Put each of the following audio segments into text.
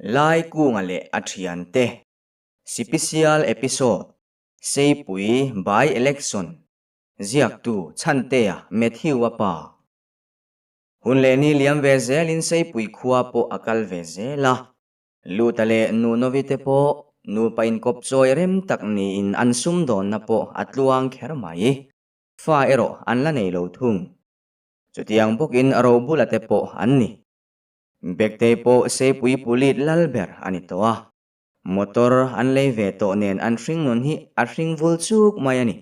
Laikunga leh a thiante Sipisial Episode, Seipui By Election, Ziaktu Chhantea Matthew-a pa. Hun leh ni liam ve zelin Seipui khua pawh a kal ve zel a. Luta leh Nunovi te pawh nupa inkawp chawi rem tak niin an sumdawnna pawh a tluang kher mai. Fa erawh an la nei lo thung. Chutiang bawkin Robula te pawh an ni. Bektei pawh Seipui Pulit lal ber a ni tawh a. Motor an lei ve tawh nen an hring nun hi a hring vul chuk mai a ni.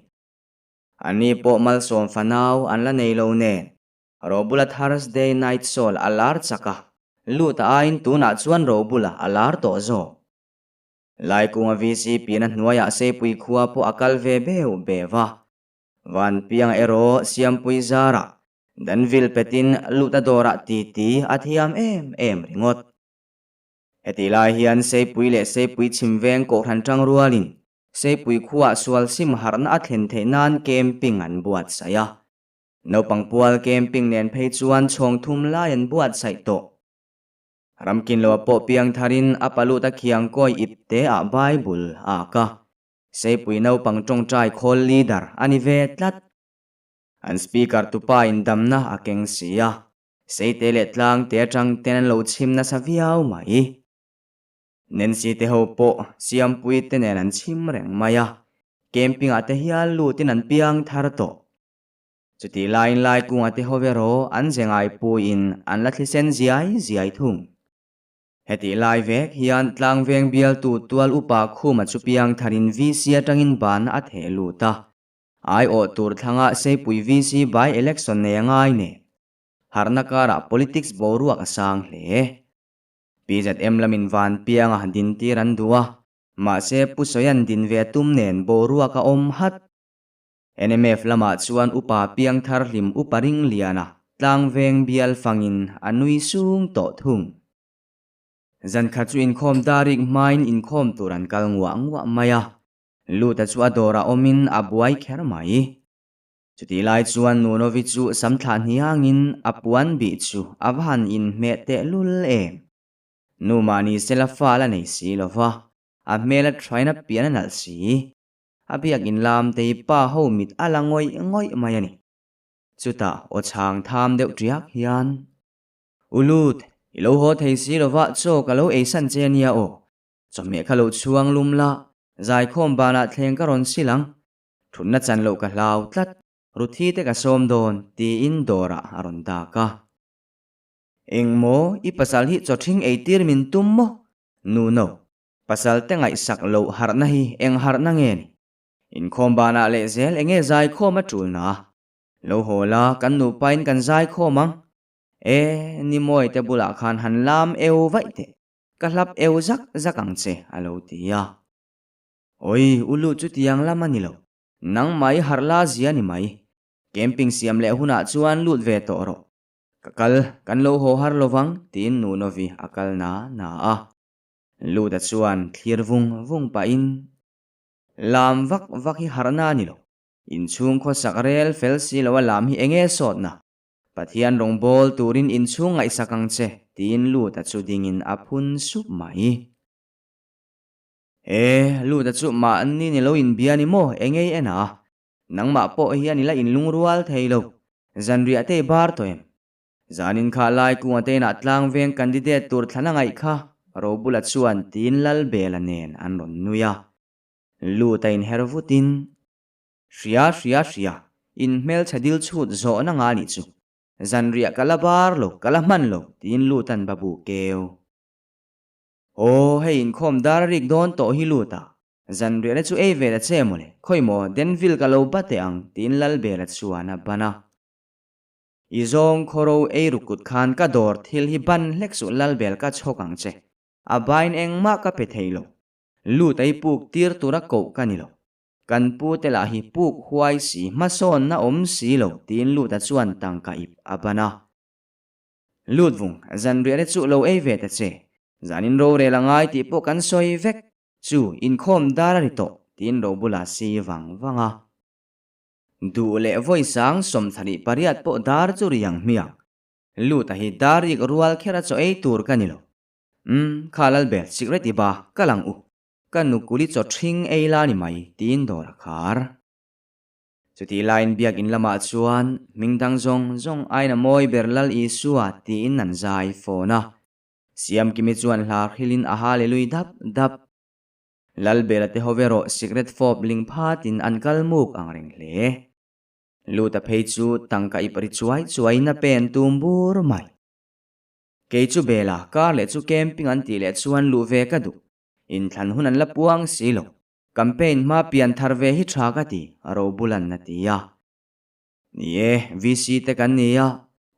Ani pawh malsawm fanau an la nei lo nen Robula Thursday Night Soul a lar chak a, lut a aiin tunah chuan Robula a lar tawh zawk. Laikunga VC pian a hnuaiah Seipui khua pawh a kal ve beuh beuh a. Vanpianga erawh Siampui zarah Danville petin lut a dawrah titi a thiam em em ringawt. Hetih lai hian Seipui leh Seipui chhim veng kohhran tang rualin Seipui khuaah sual sim harhna a thlen theih nan camping an buatsaih a. Naupang pual camping nen phei chuan chhawng thum lai an buatsaih tawh. Ramkin loa pawh piang tharin a palut a khiang kawi ip te ah Bible a ak a. Seipui naupang tawngtai khawl leader a ni ve tlat. An speaker tupa in damna a keng si a, Seite leh Tlangte atang ten an lo chhim nasa viau mai. Nancy te ho pawh Siampui te nen an chhim reng mai a, camping ah te hial lutin an piang thar tawh. Chutih laiin Laikunga te ho erawh an ze ngaipuiin an la thlisen ziai ziai thung. Hetih lai vek hian Tlangveng bialtu tual upa Khuma chu piang tharin VC atangin ban a theh lut a, Aiawh tur thlangah Seipui VC by election nei a ngai nen, harhna karah politics boruak a sang hle. PZM lamin Vanpianga dintir an duh a, mahse Pu Sawian din ve tum nen boruak a awm hat. NMF lamah chuan Upa Piangthar hlim Upa Ringliana tlangveng bial fangin a nui sung tawh thung. Zankhat chu inkhawm darik hmain inkhawm tur an kal nguah nguah mai a, Luta chu a dawrah awmin a buai kher mai. Chutih lai chuan Nunovi chu sam thlah hniangin a puan bih chu a va han inhmeh tehlul em. Nu mahni sela fal a nei si lo va, a hmel a thain a pian a nalh si. A biakin lam tei pa ho mit a la ngawih ngawih mai a ni. Chutah aw chhang tham deuh ṭiak hian, U Lut, i lo haw thei si lo va, chaw ka lo eisan che a nia aw. Chawhmeh kha lo chhuang lum la, zaikhawm banah thleng ka rawn sil ang. Thutna chan loh ka hlau tlat, Ruthi te ka sawm dawn, tiin dawrah a rawn dak a. Engmaw, i pasal hi chawthing eitir min tum maw? Nu no, pasal te ngaihsak loh harhna hi eng harhna nge ni? Inkhawm banah lehzel enge zaikhawm a tulna? Lo haw la, kan nupain kan zaikhawm ang. E, ni mawi te bulah khan han lam eu vaih teh. Ka hlap eu zak zak ang che, a lo ti a. Awi, u Lu chutiang lam a ni lo. Nangmah i harh la zia ni mai. Camping siam leh hunah chuan lut ve tawh rawh. Ka kal, kan lo haw har lo vang, tiin Nunovi a kal na na a. Luta chuan thlir vung vung pahin, Lam vak vak hi harhna a ni lo. Inchhung khawsak rel fel si lo a lam hi enge sawtna? Pathian rawngbâwl turin inchhung ngaihsak ang che, tiin Luta chu dingin a phun sup mai. E, Luta chu mahni ni lo inbia ni maw, engei en a? Nangmah pawh hian i la inlungrual thei lo, zanriah te i bar tawh em? Zanin kha lai kunga te inah tlangveng candidate tur thlan a ngaih kha, Robula chuan tiin Lalbela nen an rawn nui a. Luta inher vutin. Hria hria hria, in hmelchhe dil chhut zawhna nga nih chu. Zanriah ka la bar lo, ka la hman lo, tiin Lutan babu keu. Aw, hei inkhawm dar a rik dawn tawh hi Luta, zanriahna chu ei ve ta che mawle, khawi maw, Denville ka lo ba teh ang, tiin Lalbela chuan a ban a. I zawng khawro ei ruk kut khan ka dawr thil hi ban hlek suh Lalbel ka chhawk ang che, a bain engmah ka pe thei lo, Lut a i puk tir tura koh ka ni lo. Kan pu te lah hi puk huai si, hmasawnna awm si lo, tiin Luta chuan tangka ip a ban a. Lut vung, zanriah te chu lo ei ve ta che. Zanin rorel a ngai tih pawh kan sawi vek. Chu, inkhawm dar a ri tawh, tiin ro bulah si vang vang a. Duh leh vawi sang 28 pawh dar chu ri ang hmiang. Luta hi dar rik rual kher a chaw ei tur ka ni lo. Umm, kha Lalbel, sikret i ba, kal ang u. Ka nukuli chaw ṭhing ei la ni mai, tiin dawr a khar. Chutih laiin biakinn lamah chuan hming dang zawng zawng aiin a mawi ber Lal Isua tiin an zai fawn a. Siamkimi chuan hla hrilhin a Hallelui dap dap. Lalbela te ho erawh sikret fawp ling phatin an kal muk ang reng hle. Luta phei chu tangka ip ri chuai chuaiin a pen tum bur mai. Kei chu Bela kar leh chu camping an tih leh chuan luh ve ka duh. Inthlan hun an la puang si lo. Campaign hma pian thar ve hi tha ka ti, Robulan a ti a. Ni e, VC te kan ni a,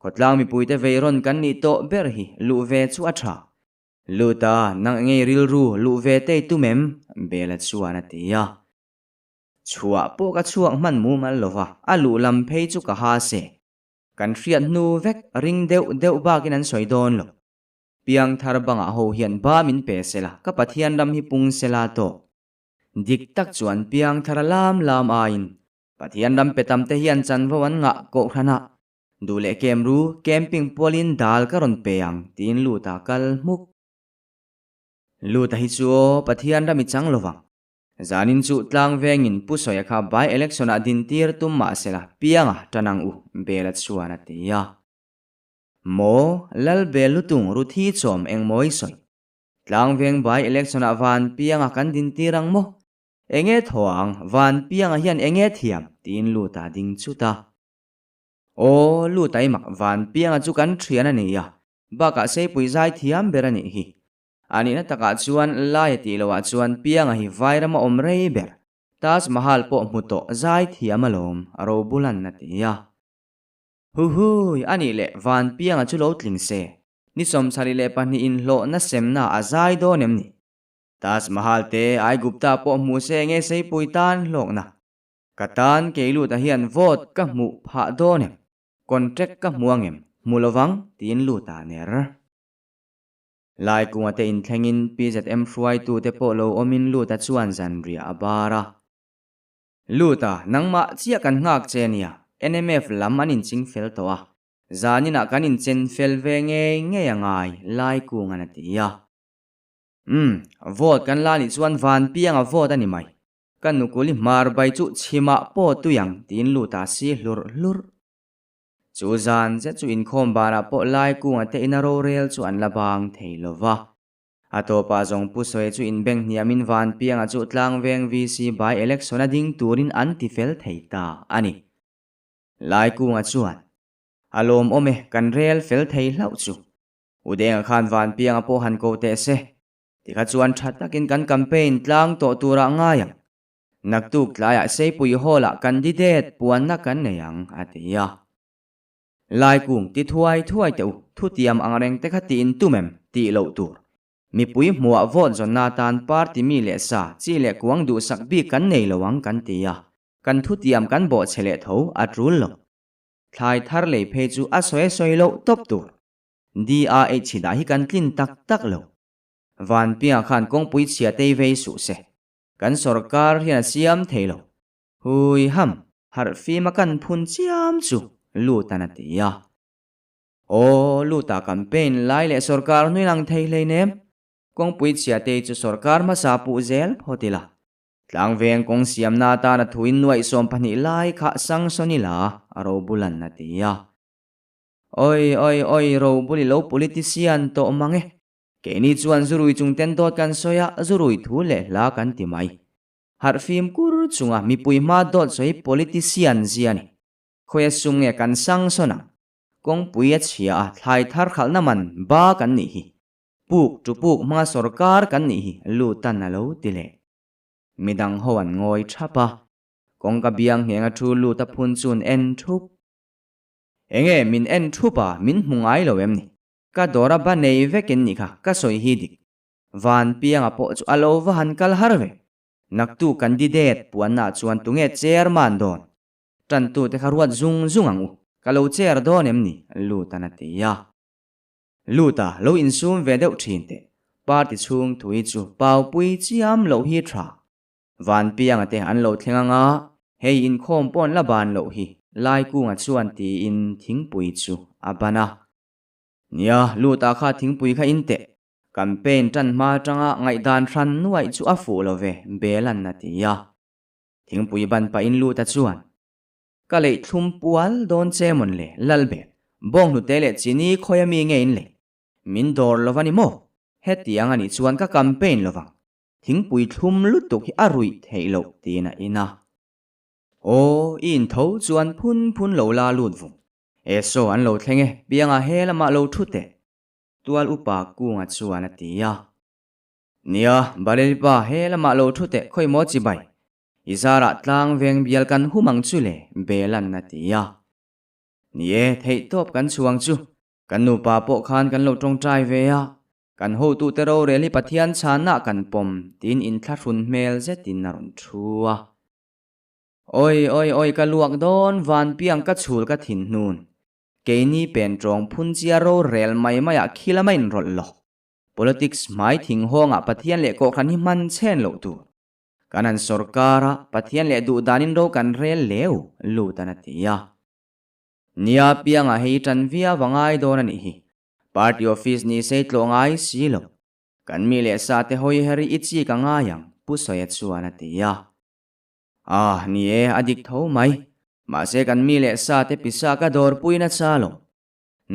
khawtlang mipuite vei rawn kan nih tawh ber hi luh ve chu a tha. Lut a, nang engei rilru luh ve te i tum em? Bela chuan a ti a. Chhuah pawh ka chhuak hman mumal lo va, a luh lam phei chu ka ha se. Kan hriat hnu vek ring deuh deuh bakin an sawi dawn lo. Piangthar bangah ho hian ba min pe sela, ka Pathian ram hi pung sela tawk. Dik tak chuan piangthar a lam lam aiin Pathian ram pe tam te hian chanvo an ngah kohhran a, duh leh kem ru, camping pualin dal ka rawn pe ang tiin Luta kal hmuk. Luta hi chu aw Pathian ram i chang lovang. Zanin chu tlang vengin Pu Sawia kha by election ah din tir tum mah sela pianga tan ang u Bela chuan a ti a. Maw, Lal Bel lutung Ruthi chawm engmaw i sawi? Tlangveng by election ah van pianga kan din tir ang maw? Enge thaw ang, van pianga hian enge thiam? tiin Luta ding chut a. Aw, Luta i mak, van pianga chu kan thian a ni a, bakah seipui zai thiam ber a nih hi. A nihna takah chuan Laia tih loh ah chuan pianga hi vairama awm rei ber, Taj Mahal pawh hmu tawh zai thiam alawm, Robulan a ti a. Huhui, a nih leh Vanpianga chu lo tling se, ni 22 inhlawhna semna a zai dawn em ni? Taj Mahal te Aigupta pawh hmu se nge Seipui tan hlawkna? Ka tan Keiluta hian vote ka hmuh phah dawn em? Contract ka hmu angem? Hmu lovang, tiin Luta ner. Laikunga te inthlengin PZM hruaitute pawh lo awmin Luta chuan zanriah a bar a. Lut a, nangmah chiah kan nghak che nia, NMF lam an inching fel tawh a, zaninah kan inchen fel ve ngei ngei a ngai, Laikunga'n a ti a. Umm, vote kan la nih chuan Vanpianga vote a ni mai, ka nukuli hmar bai chu chhimah pawh tui ang tiin lut a si hlurh hlurh. Chu zan zet chu inkhawm banah pawh Laikunga te ina rorel chu an la bang thei lo va. A tawpah zawng Pu Sawi chu inbeng hniamin Vanpianga chu Tlangveng VC by election a ding turin an ti fel thei ta a ni. Laikunga chuan, A lawmawm e, kan rel fel thei hlauh chu. Udenga khan Vanpianga pawh han ko teh se. Tikha chuan tha takin kan campaign tlang tawh turah ngai ang. Naktuk tlaiah Seipui Hall-ah candidate puanna kan nei ang, a ti a. Laikung, ti thuai thuai teh u, thutiam ang reng te kha tiin tum em? Tih loh tur. Mipui hmuah vote zawnna atan party mi leh sa, chi leh kuang duhsak bik kan nei lo ang kan ti a, kan thutiam kan bawhchhe leh tho a tul lo. Thlai thar lei phei chu a sawi sawi loh tawp tur. DRH hi dah hi kan tlin tak tak lo. Vanpianga khan kawngpui chhia tei vei suh se. Kan sorkar hian a siam thei lo. Hui ham, harh fim a kan phun chiam chu Lutan a ti a. Aw, Luta campaign lai leh sorkar hnuin ang thei hleinem. Kawngpui chhia te chu sorkar hmasa puh zel phawt ila. Tlangveng kawng siamna atana thuin nuaih 12 lai kha sanction ila, Robulan a ti a. Oi, oi, oi, Robul i lo politician tawh mang e. Keini chuan zurui chungten dawt kan sawi a, zurui thu leh hla kan ti mai. Harhfim kur chunga mipui hma dawt sawi politician zia ni. Khawia sum nge kan sang sawn ang? Kawngpui a chhia a, thlai thar khalhna man ba kan nih hi. Puk tu puk hmanga sorkar kan nih hi Lutan a lo ti leh. Midang ho an ngawi thap a, kawngka biang ngheng a thu Luta phun chun en thup. Enge min en thup a, min hmu ngai lo em ni? Ka dawr a ba nei vekin nih kha, ka sawi hi dik. Vanpianga pawh chu a lo va han kal har ve. Naktu candidate puannaah chuan tunge chairman dawn? Tantute kha ruat zung zung ang u. Ka lo chair dawn em ni? Lutan a ti a. Luta lo insum ve deuh thin teh. Party chhung thui chu paupui chiam loh hi tha. Vanpianga te an lo thleng anga hei inkhawm pawh an la ban loh hi Laikunga chuan tiin thingpui chu a ban a. Nia, Luta kha thingpui kha in teh. Campaign ṭan hma aṭanga ngaihdan hran nuaih chu a fuh lo ve, Bela'n a ti a. Thingpui ban pahin Luta chuan, Ka leih thlum pual dawn che mawn le, Lalbel, bawnghnute leh chini khawi ami nge in lei? Min dawr lo va ni maw? Hetiang a nih chuan ka campaign lo vang. Thingpui thlum lutuk hi a ruih theih loh tiin a in a. Aw, i intho chuan phun phun lo la lut vung. E saw an lo thleng e, pianga he lamah lo thu teh. Tual upa Kunga chuan a ti a. Nia, Bareli pa he lamah lo thu teh khawi maw chibai. I zarah tlang veng bial kan hum ang chu le, Belan a ti a. Ni e, theihtawp kan chhuang chu. Kan nupa pawh khan kan lo tawngtai ve a. Kan hotute rorel hi Pathian chhanah kan pawm tiin inthlahrun hmel zetin a rawn thu a. Awi awi awi ka luak dawn vanpiang ka chhul ka thin hnun. Keini pen tawng phunchia rorel mai maiah khi lama inrawlh lo. Politics hmai thing hawngah Pathian leh Kohhran hi hman chhen loh tur. Kan han sawrkar a, Pathian leh duhdanin ro kan rel leu lut an a ti a. Nia piangah hei tan viau a ngai dawn a nih hi. Party office ni sei tlawh ngai si lo. Kan mi leh sa te hawi her i chik a ngai ang, Pu Sawia chuan a ti a. Ah, ni e, a dik tho mai. Mahse kan mi leh sa te pisa ka dawrpui nasa lo.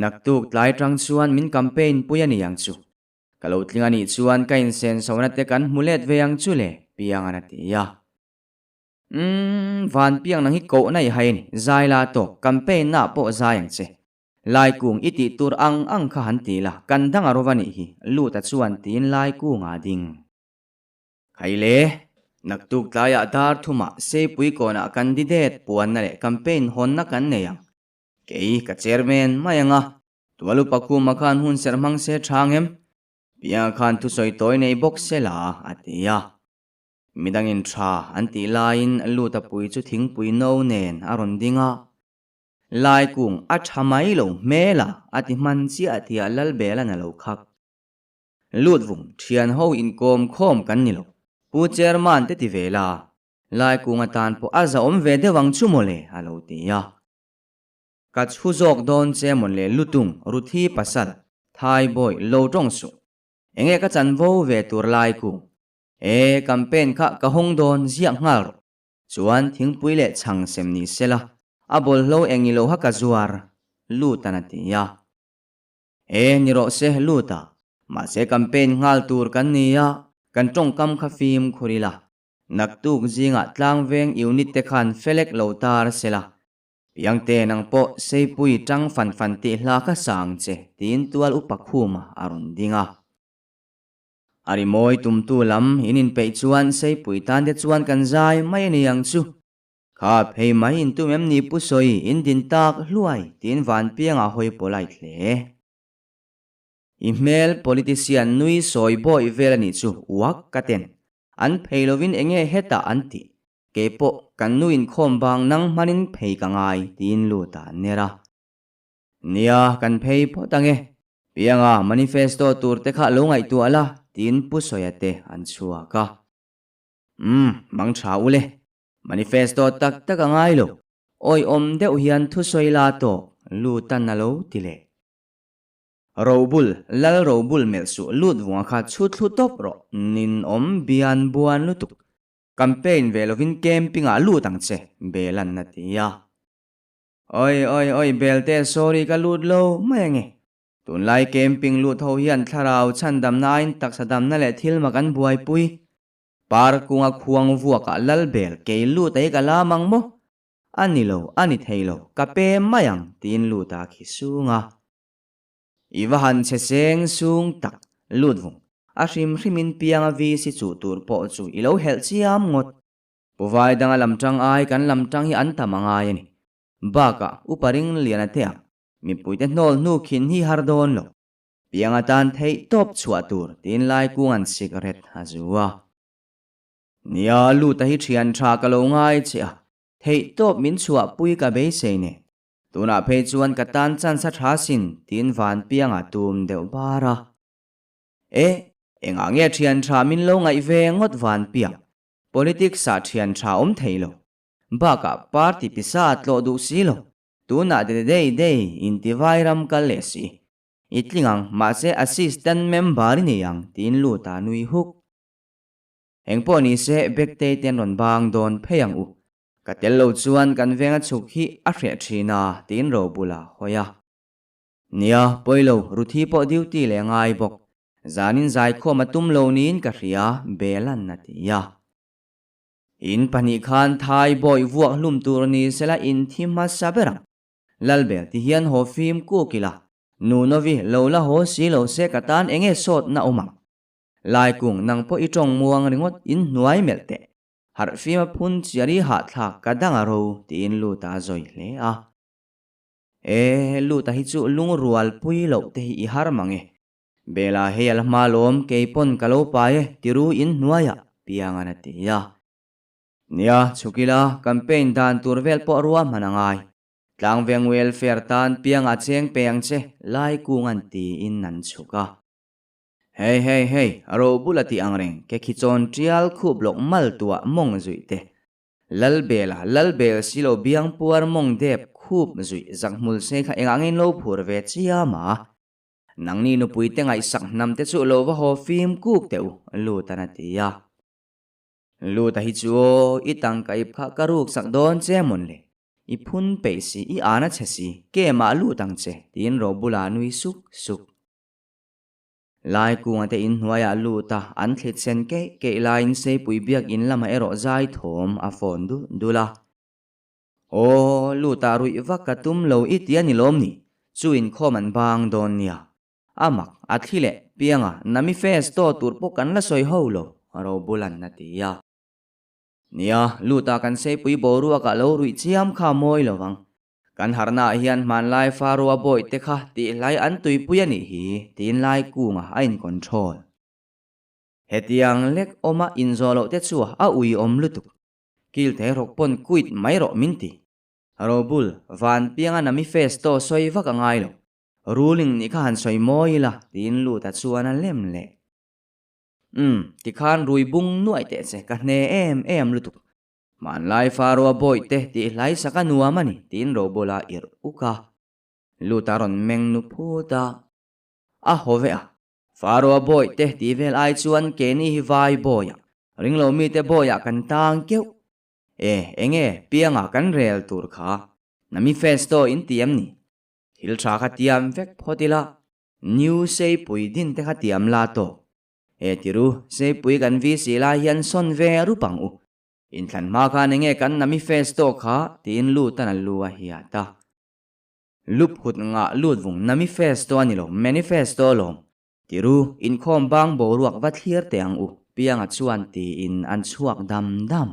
Naktuk tlai tang chuan min campaign pui a ni ang chu. Ka lo tling a nih chuan ka insensona te kan hmu let ve ang chu le, Piangan a ti a. Umm, Vanpiang nang hi kohna i hai a ni, zai la tawk, campaign naah pawh zai ang che. Laikung i tih tur ang ang kha han ti la, kan dang a rova nih hi, Luta chuan tiin Laikunga a ding. Khaile, naktuk tlaiah dar thumah Seipui kawnah candidate puanna leh campaign hawnna kan nei ang. Kei ka chairman mai ang a, Tualupa Khuma khan hun serh hmang se tha ang em? Pianga khan thusawi tawi nei bawk se la, a ti a. Midangin tha an tih laiin Luta pui chu thingpui no nen a rawn ding a. Laikung a tha mai lo hmel a, a ti hman chiah tih ah Lalbela'n a lo khak. Lut vung, thian ho inkawm khawm kan ni lo. Pu Chairman te ti ve la, Laikung atan pawh a zahawm ve deuh ang chu mawle, a lo ti a. Ka chhu zawk dawn che mawn le lutung, Ruthi pasal, Thaibawi, lo tawng suh. Enge ka chanvo ve tur Laikung? E, campaign kha ka hawng dawn ziah nghal rawh. Chuan thingpui leh chhang sem ni sela, a bawlhlo eng i lo ha ka zuar, Lutan a ti a. E, ni rawh se, Luta, mahse campaign nghal tur kan ni a, kan tawngkam kha fimkhur ila, naktuk zingah tlangveng unit te khan felek lo tar sela, Piangte nang pawh Seipui tang fan fan tih hla kha sang che, tiin tual upa khuma a rawn ding a. A rimawi tumtu lam in inpeih chuan Seipui tan te chuan kan zai mai a ni ang chu. Kha phei mai in tum em ni Pu Sawi in din tak hluai tiin Vanpianga hawi polite hle. I hmel politician nui sawi bawih vel a nih chu uak ka ten. An phei lovin enge hetah an tih. Keipawh kan nu inkhawm bang nang hmanin phei ka ngai tiin lut a ner a. Nia, kan phei phawt ang e. Pianga, manifesto tur te kha lo ngaihtuah la, tiin Pu Sawia te an chhuak a. Umm, mang tha u le. Manifesto tak tak a ngai lo. Awiawm deuh hian thusawi la tawk, Lutan a lo ti leh. Robul, Lal Robul melh suh, lut vunga kha chhu thlu tawp rawh, ninawm bian buan lutuk. Campaign ve lovin camping ah lut ang che, Belan a ti a. Oi oi oi Belte sorry ka lut lo mai ange. Tunlai camping lut ho hian thlarau chhandamna aiin taksa damna leh thil mak an buaipui. Par kunga khuang vuakah lal bel kei lut a hi ka lam ang maw? A ni lo, a ni thei lo, ka pe mai ang tiin lut a khi sung a. I va han chhe seng sung tak, lut vung. A hrim hrimin pianga VC chuh tur pawh chu i lo helh chiam ngawt. Pu Vai danga lamtang ai kan lamtang hi an tam a ngai a ni. Bakah Upa Ringliana te ang mipuite hnawl hnu khin hi har dawn lo. Piang atan theih tawp chhuah tur tiin Laikunga'n cigarette a zu a. Nia, Luta hi thian tha ka lo ngai che a, theih tawp min chhuahpui ka beisei nen. Tunah phei chuan ka tan chance a tha sin tiin Vanpianga tum deuh bar a. E, engah nge thian tha min lo ngaih ve ngawt Vanpiang? Politics ah thian tha awm thei lo. Bakah party pisa a tlawh duh si lo. Tunah de dei dei inti vai ram kal leh si. I tling ang, mahse assistant member i nei ang, tiin Luta nui huk. Engpawh nise Bektei te an rawn bang dawn phei ang u. Ka tel lo chuan kan venga chhuk hi a hreh thin a, tiin Robula hawi a. Nia, pawilo, Ruthi pawh duty leh ngai bawk. Zanin zaikhawm a tum lo niin ka hria, Belan a ti a. In pahnih khan Thai bawi vuak hlum tur ni sela in thi hmasa ber ang. Lalbel ti hian haw fim kuk ila, Nu Novi lo la haw si lo se ka tan enge sawtna awm ang. Laikung nang pawh i tawng muang ringawt in hnuai melh teh. Harh fima phun chiar i hahthlak ka dang a ro tiin Luta a zawi hle a. E, Luta hi chu lungrual pui loh te hi i har mang e. Bela hei a la hma lawm kei pawn ka lo pai e tiru in hnuaiah Piangan a ti a. Nia, chhuk ila campaign dan tur vel pawh ruahman a ngai. Tlangveng welfare tan Pianga cheng pe ang che Laikungan tiin an chhuk a. Hei hei hei, a ro bula tih ang reng, ke khi chawn tial khup lawk mal tuah mawng zuih te. Lalbela, Lalbel si lo biang puar mawng dep khup zuih zak hmul se kha engah ngein lo phur ve chiam a? Nangni nupui te ngaihsak hnam te chu lo va haw fim kuk teh u, Lutan a ti a. Luta hi chu aw, i tangka ip kha ka ruk sak dawn che mawn le. I phun peih si, i an a chhe si, kemah lut ang che, tiin Robula nui suk suk. Laikunga te in hnuaiah lut a, an thlit sen keih keih laiin Seipui biak in lamah erawh zai thawm a fawn dul dul a. Aw, lut ah ruih vak ka tum lo i ti a ni lawm ni? Chu inkhawm an bang dawn nia. A mak, a thli leh pianga nami festo tur pawh kan la sawi ho lo, Robulan a ti a. Nia, lut ah kan Seipui boruakah lo ruih chiam kha a mawi lo vang. Kan harhnaah hian hmanlai Faroa bawi te kha tihlai an tuipui a nih hi, tiin lai kungah a in-control. Hetiang lek awma inzawh loh te chu a uiawm lutuk. Kil thei rawk pawn quit mai rawh min ti. Robul, Vanpianga na mi festo sawi vak a ngai lo. Ruling nih kha han sawi mawi ila, tiin Luta chuan a lem leh. Umm, tikhan rui bung nuaih teh che, ka hne em em lutuk. Hmanlai Faroa bawihte tih hlai sak a nuam a ni, tiin Robula irh uk a. Luta rawn meng nu phut a. A haw ve a. Faroa bawihte tih vel ai chuan keini hi vai bawiah, ringlo mite bawiah kan tang keuh. E, enge pianga kan rel tur kha? Nami festo in ti em ni? Thil tha kha tiam vek phawt ila, New Seipui din te kha tiam la tawk. E tiru, Seipui kan VC lai hian sawn ve rup ang u. Inthlan hma khan enge kan Namifesto kha tiin lutan a lu a hiat a. Lup hut ngah lut vung Namifesto a ni lo, Manifesto alawm. Tiru, inkhawm bang boruak va thlir teh ang u, Pianga chuan tiin an chhuak dam dam.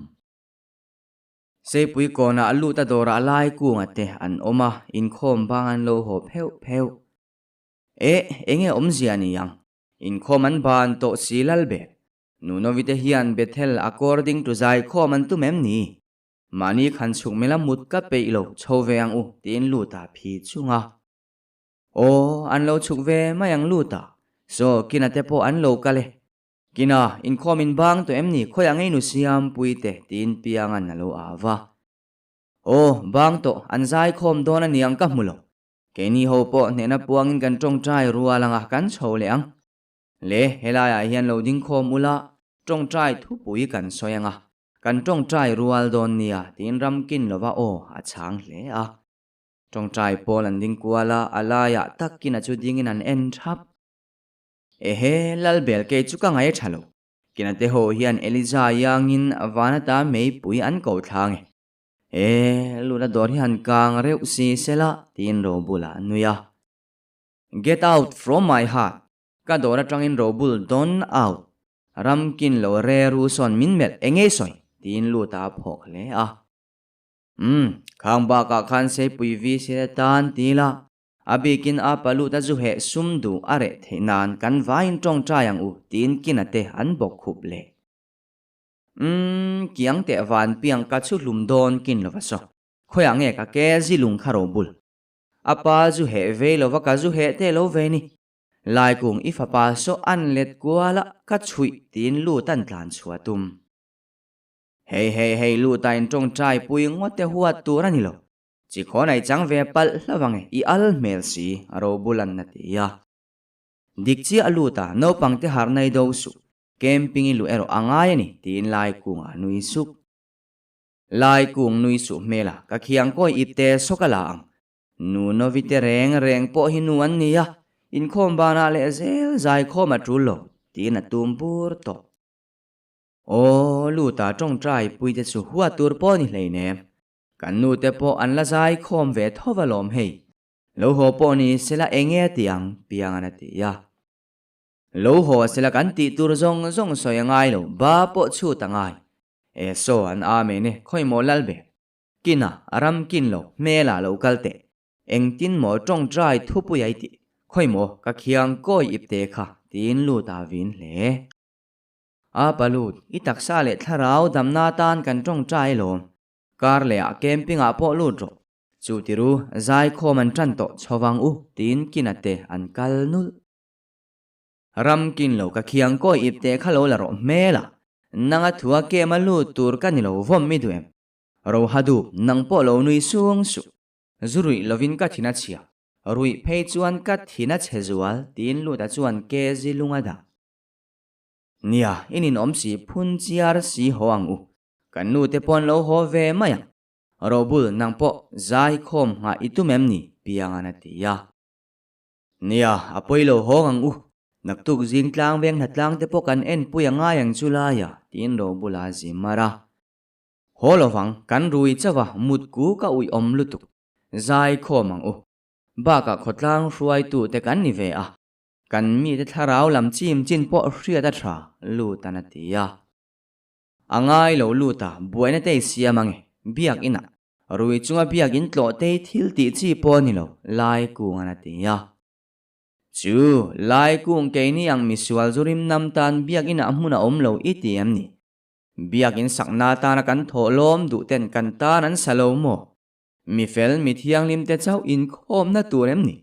Seipui kawnah lut a dawrah lai kunga te an awm a, inkhawm bang an lo haw pheuh pheuh. Eh, enge awmzia ni ang? Inkhawm an ban tawh si Lalbel. Nunovite hian Bethel according to zaikhawm an tum em ni? Mahni khan chhuk mela mut ka peih lo chho ve ang u tiin Luta phi chung a. Aw, an lo chhuk ve mai ang Luta. Saw, Kina te pawh an lo kal e. Kina, inkhawm in bang tawh em ni khawiah ngei nu Siampui te tiin Piangan a lo au va. Aw, bang tawh, an zaikhawm dawn a niang ka hmu lo. Keini ho pawh hnehna puangin kan tawngtai rual anga kan chho leh ang. Le, helaiah hian lo ding khawm ula, tawngtai thupui kan sawi anga, kan tawngtai rual dawn nia tiin ramkin lova aw a chhang hle a. Tawngtai pawl an ding kual a, a laiah takin a chu dingin an en thap. Ehe, Lalbel kei chu ka ngaih tha lo. Kina te ho hian Eliza iangin van ata meipui an ko thlang e. E, luna dawr hi han kang reuh si sela tiin Robula a nui a. Get out from my heart, ka dawr atangin Robul don out, ramkin lo re ru sawn min melh eng ei sawi? tiin lut a phawk hle a. Umm, khang bakah khan Seipui VC te tan ti ila, a bikin a pa lut a zu heh sum duh a reh theih nan kan vaiin tawngtai ang u tiin kina te an bawk khup leh. Umm, kiang teh van piang ka chhu hlum dawn kin lova saw, khawiah nge ka ke zilung kha Robul? A pa zu heh vei lova ka zu heh teh lo ve ni. Laikung i fapa saw an let kual a, ka chhuih tiin lut an tlan chhuah tum. Hei hei hei lut a in tawngtai pui ngawt te huat tur a ni lo. Chi khawn ai chang ve palh hla vang e, i al hmel si, a ro bul an na ti a. Dik chiah a lut a, naupangte harhna i do suh. Camping i luh erawh a ngai a ni, tiin Laikunga a nui sup. Laikung nui suh hmel a, ka khiang kawi ip te sawk a la ang. Nu Novi te reng reng pawh hi nu an ni a, inkhawm banah leh zel zaikhawm a tul lo, tiin a tum bur tawh. Aw, Luta tawngtai puite chu huat tur pawh ni hleinem. Kan nute pawh an la zaikhawm ve tho va lawm hei. Lo haw pawh ni sela enge a ti ang, Piangan a ti a. Lo haw sela kan tih tur zawng zawng sawi a ngai lo, ba pawh chhut a ngai. E saw an amen e, khawi maw lal ber. Kina, a ram kin lo, hmel ah lo kal teh. Engtin maw tawngtai thupui a i tih, khawi maw ka khiang kawi ip te kha, tiin lut a vin hle. A palut, i taksa leh thlarau damna atan kan tawngtai lawm. Kar leh ah camping ah pawh lut rawh. Chu tiru, zaikhawm an tan tawh chhovang u, tiin kina te an kal nulh. Ram kin lo ka khiang kawi ip teh kha lo la rawh hmel a, nanga thua kem a lut tur ka ni lo vawm mi duh em? Roha dup, nang pawh lo nui sung suh. Zu ruih lovin ka thin a chhia, ruih phei chuan ka thin a chhe zual, tiin Luta chuan ke zi lung a dah. Nia, in inawm si phun chiar si haw ang u. Kan nu te pawn lo haw ve mai ang. Robul, nang pawh zai khawm nghah i tum em ni? Piangan a ti a. Nia, a pawi lo hawng ang u. Naktuk zing tlang veng hnatlang te pawh kan en pui a ngai ang chu laia, tiin Robula a zim mar a. Haw lovang, kan rui chauh a, mut ku ka uih awm lutuk. Zai khawm ang u. Bakah khawtlang hruaitu te kan ni ve a. Kan mite thlarau lam chim chin pawh hriat a tha, Lutan a ti a. A ngai lo lut a, buaina te i siam ange, biak inah Rui chunga biakin tlawh tei thil tih chi pawh a ni lo, Laikungan a ti a. Chu, Laikung keini ang misual zu rim nam tan biakinah hmun a awm lo i ti em ni? Biakin sakna tana kan thawh lawm duh ten kan tan an sa lo maw? Mi fel, mi thianghlim te chauh inkhawmna tur em ni?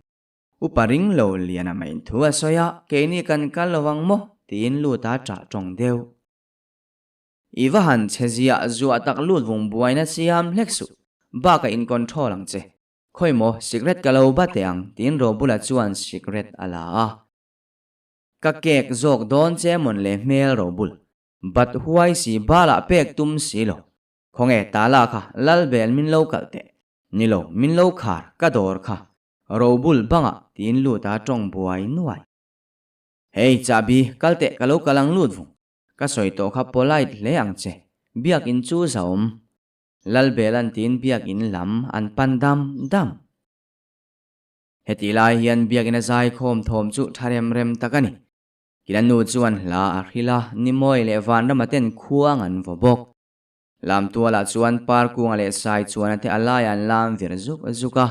Upa ring lo lian a main thu a sawi a, keini kan kal lo ang maw? tiin lut a ṭah ṭawng deuh. I va han chhe ziah zuah tak lut vung buaina siam hlek suh, bakah in control ang che. Khawi maw sikret ka lo ba teh ang tiin Robula chuan sikret a la a. Ka kek zawk dawn che mawn le hmel Robul, bat huai si balah pek tum si lo. Khawnge tala kha Lalbel min lo kalh teh. Ni lo, min lo khar, ka dawr kha. Robul bangah tiin lut a tawng buai nuai. Hei chahbi, kal teh ka lo kal ang lut vung. Ka sawi tawh kha polite hle ang che, biakinn chu zahawm. Lalbelan tiin biakinn lam an pan dam dam. Hetih lai hian biakinn a zaikhawm thawm chu tha rem rem tak a ni. Kila nu chuan hla a hrilh a, Nimawi leh Vanrama ten khuang an vaw bawk. Lamtualah chuan Parkunga leh Saichuana te a laiah an lam vir zuk zuk a,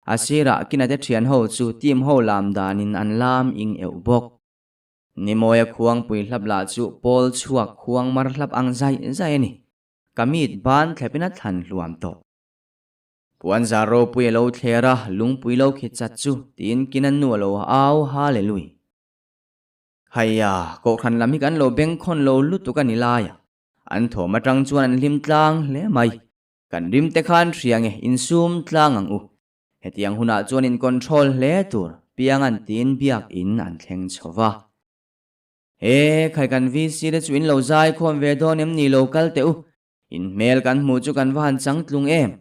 a sirah Kina te thian ho chu team ho lam danin an lam ing euh bawk. Nimawia khuangpui hlap lah chu pawl chhuak khuang mar hlap ang zaih zaih a ni. Ka mit ban thlep in a thlan hluam tawh. Puanzar ropui a lo thler a, lungpui lo khi chat chu tiin kin a nu a lo au Hallelui. Haiya, kohhran lam hi kan lo bengkhawn lo lutuk a ni lai a, an thawm atang chuan an hlim tlang hle mai. Kan rim te khan hria nge insum tlang ang u. Hetiang hunah chuan in control hle tur piang an tiin biak in an thleng chho va. He khai kan VC te chu in lo zai khawm ve dawn em ni lo kal teh u. In hmel kan hmuh chu kan va han chang tlung em.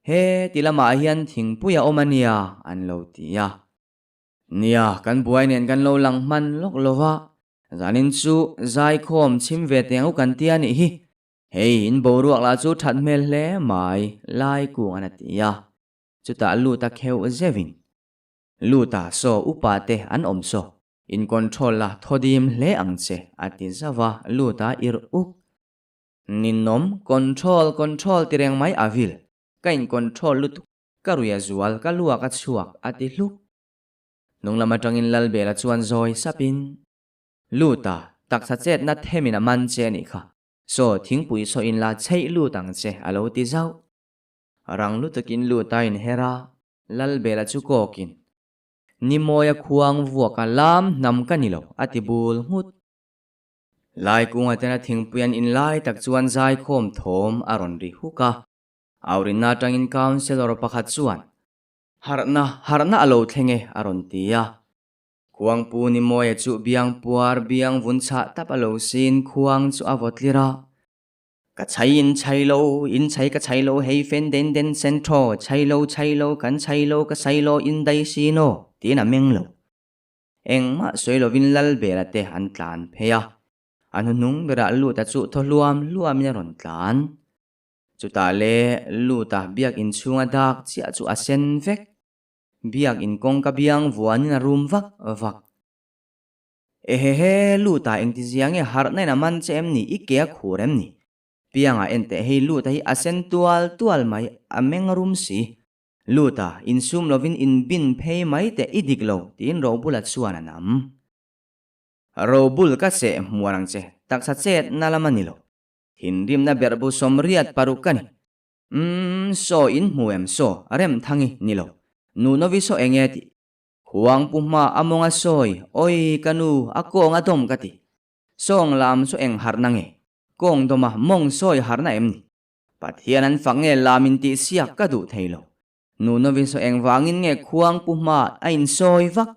He ti lamah hian thingpui a awm a nia an lo ti a. Nia kan buai nen kan lo lang hman lawk lo va. Zanin chu zai khawm chhim ve teh ang u kan tia nih hi. Hei in boruak lah chu that hmel hle mai lai kung an a ti a. Chutah lut a kheuh zeuhin, Luta saw upa te an awm saw, in control la thaw dim hle ang che a ti zauh a, Luta ir uk. Ninawm, control, control ti reng mai a vil, ka in control lutuk, ka rui a zual, ka luak a chhuak a ti hluk. Hnung lam atangin Lalbela chuan zawi sapin, Luta, taksa chetna themin a man che a nih kha, saw thingpui saw in la chheih lut ang che a lo ti zauh. Rang lutukin lut a inher a, Lalbela chu kawkin, Nimawia khuang vuaka lam hnam ka ni lo, a ti bul nghut. Laikunga tena thingpui an in lai tak chuan zaikhawm thawm a rawn ri huk a. Aurinna atangin councillor pakhat chuan, Harhna, harhna a lo thleng e, a rawn ti a. Khuangpu Nimawia chu biang puar biang vun chhah tap a lo sin khuang chu a vaw tlir a. Ka chhai in chhai lo, in chhai ka chhai lo hei fen den den sen thaw, chhai lo chhai lo kan chhai lo ka sai lo in dai sin aw, tiin a meng lo. Engmah sawi lovin Lalbela te an tlan phei a, a hnuhnung berah Luta chu thaw hluam hluamin a rawn tlan. Chutah le Luta biakin chhunga dak chiah chu a sen vek. Biakin kawngka biang vuanin a rum vak vak. Ehehe, Luta engtizia nge harhna in a man che em ni, i ke a khur em ni? Piangah enteh hei Luta hi a sen tual tual mai, a meng rum si. Luta, insum lovin inbin phei mai teh i dik lo, tiin Robula chuan a nam. Robul ka seh hmuar ang che, taksa chet na lam a ni lo. Thinrimna berhbu 86 ka ni. Umm, saw in hmu em saw, Remthangi ni lo. Nunovi saw eng nge tih? Khuang pu hma a mawng a sawi, Awi ka nu, a kawng a dawm ka ti. Sawng lam chu eng harhna nge? Kawng dawma mawng sawi harhna em ni? Pathian an fak nge lam in tih siak ka duh thei lo. Nunovi saw eng vangin nge khuang pu hma a insawi vak?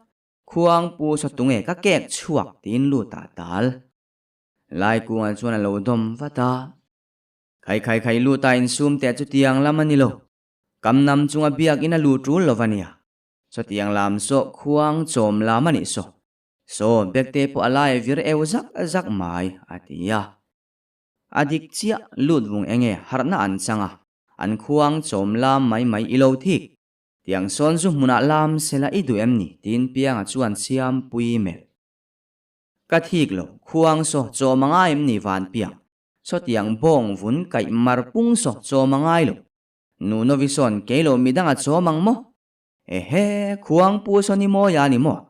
Khuang pu saw tunge ka kek chhuak tiin lut ah tal. Laikunga chuan a lo dawm vat a. Khai khai khai lut a insum teh chu tiang lam a ni lo. Kam nam chunga biakin a lu tul lo va nia. Chutiang lam saw khuang chawm lam a nih saw. Saw Bekte pawh a lai vir eu zak zak mai, a ti a. A dik chiah lut vung enge harhna an chang a, an khuang chawm lam mai mai i lo thik. Tiang sawn zu hmunah lam sela i duh em ni? tiin Pianga chuan Siampuii melh. Ka thik lo, khuang saw chawm a ngai em ni Vanpiang? Sawtiang bawng vun kaih mar pung saw chawm a ngai lo. Nu Novi sawn kei lo midang a chawm ang maw? Ehe, khuang pu saw ni mawi a ni maw?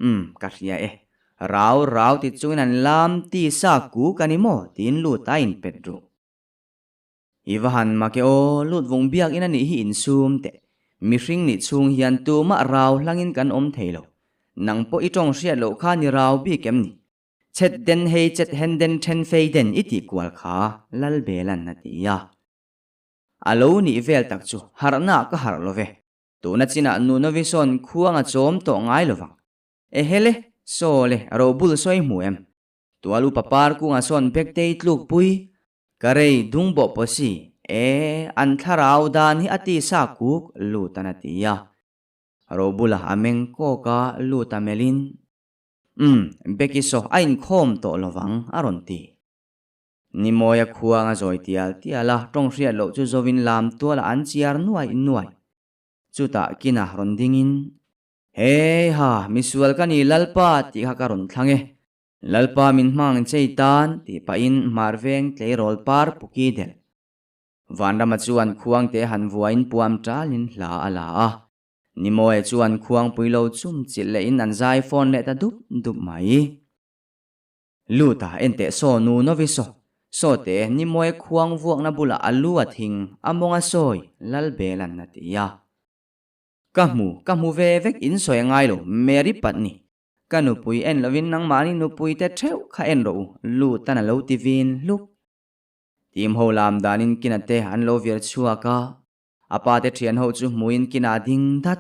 Umm, ka hria e. Rau rau ti chungin an lam ti sa kuk a ni maw? tiin lut a inpet ruh. I va han mak e aw, lut vung biakin a nih hi insum teh. Mihring nih chhung hian tumah rau hlangin kan awm thei lo. Nang pawh i tawng hriat loh kha ni rau bik em ni? Chet den hei chet hen den then fei den i tih kual kha Lalbelan a ti a. A lo nih vel tak chu harhna ka harh lo ve. Tuna chinah Nunovi sawn khuang a chawm tawh ngai lo vang. Ehele, saw le, robul sawi hmu em? Tual upa par kungah sawn Bektei tlukpui, ka rei dung bawh pawh si, e, an thlarau dan hi a ti sa kuk lut an a ti a. Robula a meng kawk a, lut a melhin, Umm, Beki saw a inkhawm tawh lo vang, a rawn ti. Nimawia khuang a zawi tial tial a, tawng hriat loh chu zovin lam tualah an chiar nuai nuai. Chutah kinah rawn dingin, Hei ha, misual ka ni Lalpa tih kha ka rawn thlang e. Lalpa min hmang chei tan tih pahin hmar veng tleirawl par puki delh. Vanrama chuan khuangte han vuain puam talin hla a la a. Nimawia chuan khuangpui lo chum chilh lehin an zai fawn leh ta dup dup mai. Luta enteh saw nu novi saw, saw te Nimawia khuang vuakna bulah a lu a thing a mawng a sawi Lalbelan a ti a. Ka hmu, ka hmu ve vek in sawi a ngai lo, Mary Patni. Ka nupui en lovin nangmahni nupui te theuh kha en rawh u, Lutan a lo ti vin hluk. Team ho lam danin kina te an lo vir chhuak a, a pa te thian ho chu hmuin kina a ding dat.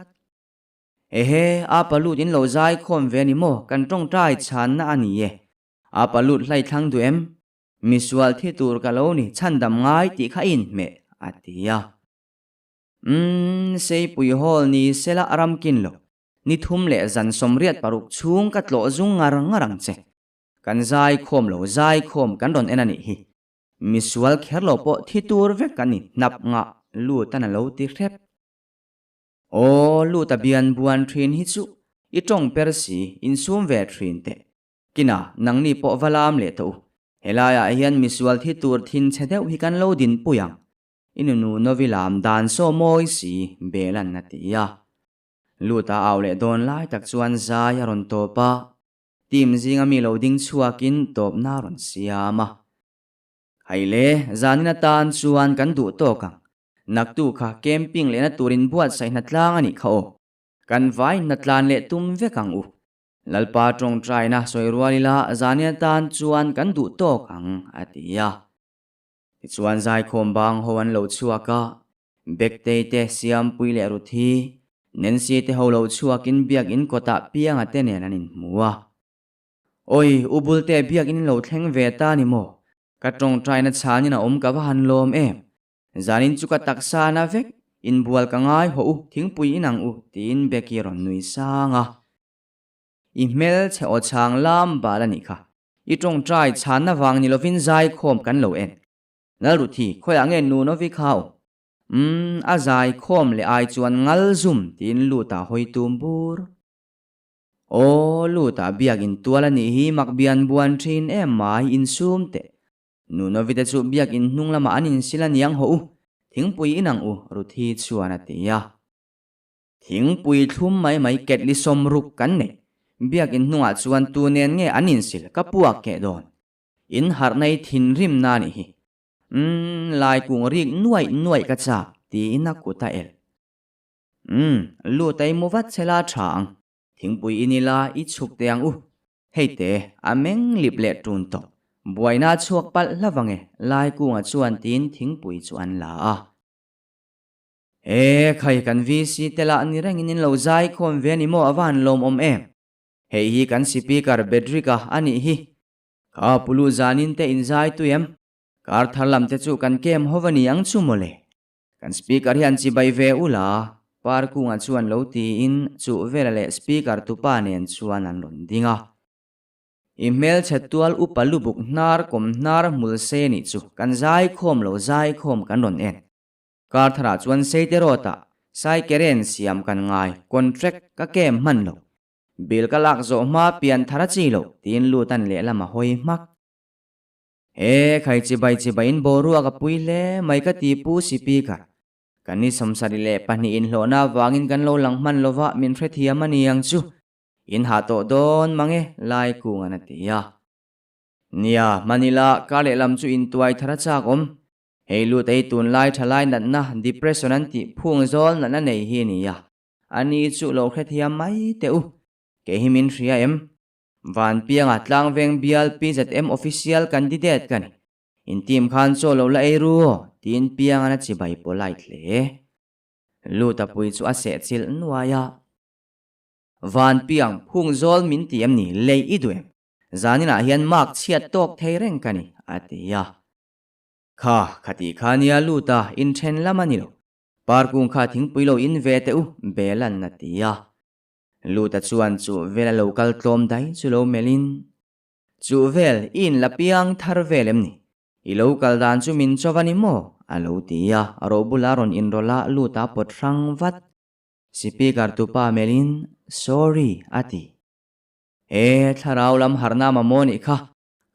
Ehe, a pa lut in lo zai khawm ve a ni maw, kan tawngtai chhanna a ni e. A pa lut hlai thlang duh em? Misual thi tur ka lo ni, chhandam ngai tih kha i inhmeh, a ti a. Umm, Seipui Hall ni sela a ram kin lo. Ni thum leh zan 86 chhung ka tlawh zung ngar ngar ang che. Kan zai khawm lo, zai khawm kan rawn en a nih hi. Misual kher lo pawh thi tur vek kan ni, hnap ngah lut an a lo ti hrep. Aw, lut a bian buan thin hi chu i tawng per si, insum ve thin teh. Kina, nangni pawh va lam leh tawh u. Helaiah hian misual thi tur thinchhe deuh hi kan lo dinpui ang. I nunu Novi lam dan saw mawi si, Belan a ti a. Lut a au leh dawn lai tak chuan zai a rawn tawp a, team zinga mi lo ding chhuakin tawpna a rawn siam a. Hei le, zanin atan chuan kan duh tawk ang. Naktu kha camping lehna turin buatsaih hnatlang a nih kha aw. Kan vai hnatlan leh tum vek ang u. Lalpa tawngtaina sawi rual ila zanin atan chuan kan duh tawk ang, a ti a. Tichuan zaikhawm bang ho an lo chhuak a, Bektei te, Siampui leh Ruthi, Nancy te ho lo chhuakin biakin kawtah Pianga te nen an inhmu a. Awi, U Bulte biakin lo thleng ve ta ni maw? Ka tawngtaina chhanin a awm ka va han lawm em? Zanin chu ka taksa na vek, inbual ka ngai haw u, thingpui inang u, tiin Becky rawn nui sang a. I hmelchhe aw chhang lam bal a nih kha. I tawngtai chhanna vang ni lovin zaikhawm kan lo en. Lalruthi, khawiah nge Nunovi kha awm? Umm, a zaikhawm leh ai chuan ngal zum tiin lut ah hawi tum bur. Aw, lut ah biak in tual a nih hi mak bian buan thin em mai insum teh. Nunovi te chu biak in hnung lamah an insil a niang haw u, thingpui inang u, Ruthi chuan a ti a. Thingpui thlum mai mai ketli sawmruk kan nei. Biak in hnungah chuan tu nen nge an insil ka puak keh dawn. In harhna i thinrimna a nih hi. Umm, laikung rik nuaih nuaih ka chak, tiin a kut a elh. Umm, lut a i mu vat che la tha ang. Thingpui in ila i chhuk teh ang u. Hei te, a meng lip leh tun tawh. Buaina a chhuak palh hlauh ang e, laikunga chuan tiin thingpui chu an la a. E khai, kan VC te lah ni rengin in lo zai khawm ve a ni maw a va han lawmawm em? Hei hi kan Sipikar Bedrick-a a nih hi. Kha Pulu zanin te in zai tui em? Kar thar lam te chu kan kem ho va ni ang chu mawle. Kan Speaker hian chibai ve u la, Parkunga chuan lo tiin Chuhvela leh Speaker tupa nen chuan an rawn ding a. I hmelchhe tual upa lubuk hnar kawm hnar hmul se nih chu kan zai khawm lo zai khawm kan rawn en. Kar tharah chuan Seite Road-ah Saikeren siam kan ngai, contract ka kem hman lo. Bill ka lak zawh hma pian thar a chi loh, tiin lut an lehlam a hawi hmak. He khai chibai chibaiin boruak a pui hle mai ka ti Pu Sipikar. Kan ni 72 inhlawhna avangin kan lo lang hman lova min hrethiam a ni ang chu. In hah tawh dawn mang e, Laikunga'n a ti a. Nia, hmanila kar lehlam chu intuai thar a chak awm. Hei lut ei tunlai thalai natna depression an tih phung zawl natna nei hi a ni a, a ni chu lo hrethiam mai teh u. Kei hi min hria em? Vanpianga Tlangveng bial PZM official candidate ka ni. In team khan chaw lo la ei ru aw, tiin Piangan a chibai polite hle. Lut a pui chu a sehchilh nuai a. Vanpiang, phung zawl min ti em ni? Lei i duh em? Zaninah hian mark chhiat tawk thei reng ka ni, a ti a. Kha, khati kha nia lut a, inthen lam a ni lo. Parkung kha thingpui lo in ve teh u, Belan a ti a. Luta chuan chu vel a lo kal tlawm dai chu lo melhin, Chu vel, i inla piang thar vel em ni? I lo kal dan chu min chawp a ni maw? a lo ti a, Robula rawn inrawlh a, Luta pawt hrang vat. Sipikar tupa melhin, Sorry, a ti. E, thlarau lam harhna mamawh nih kha,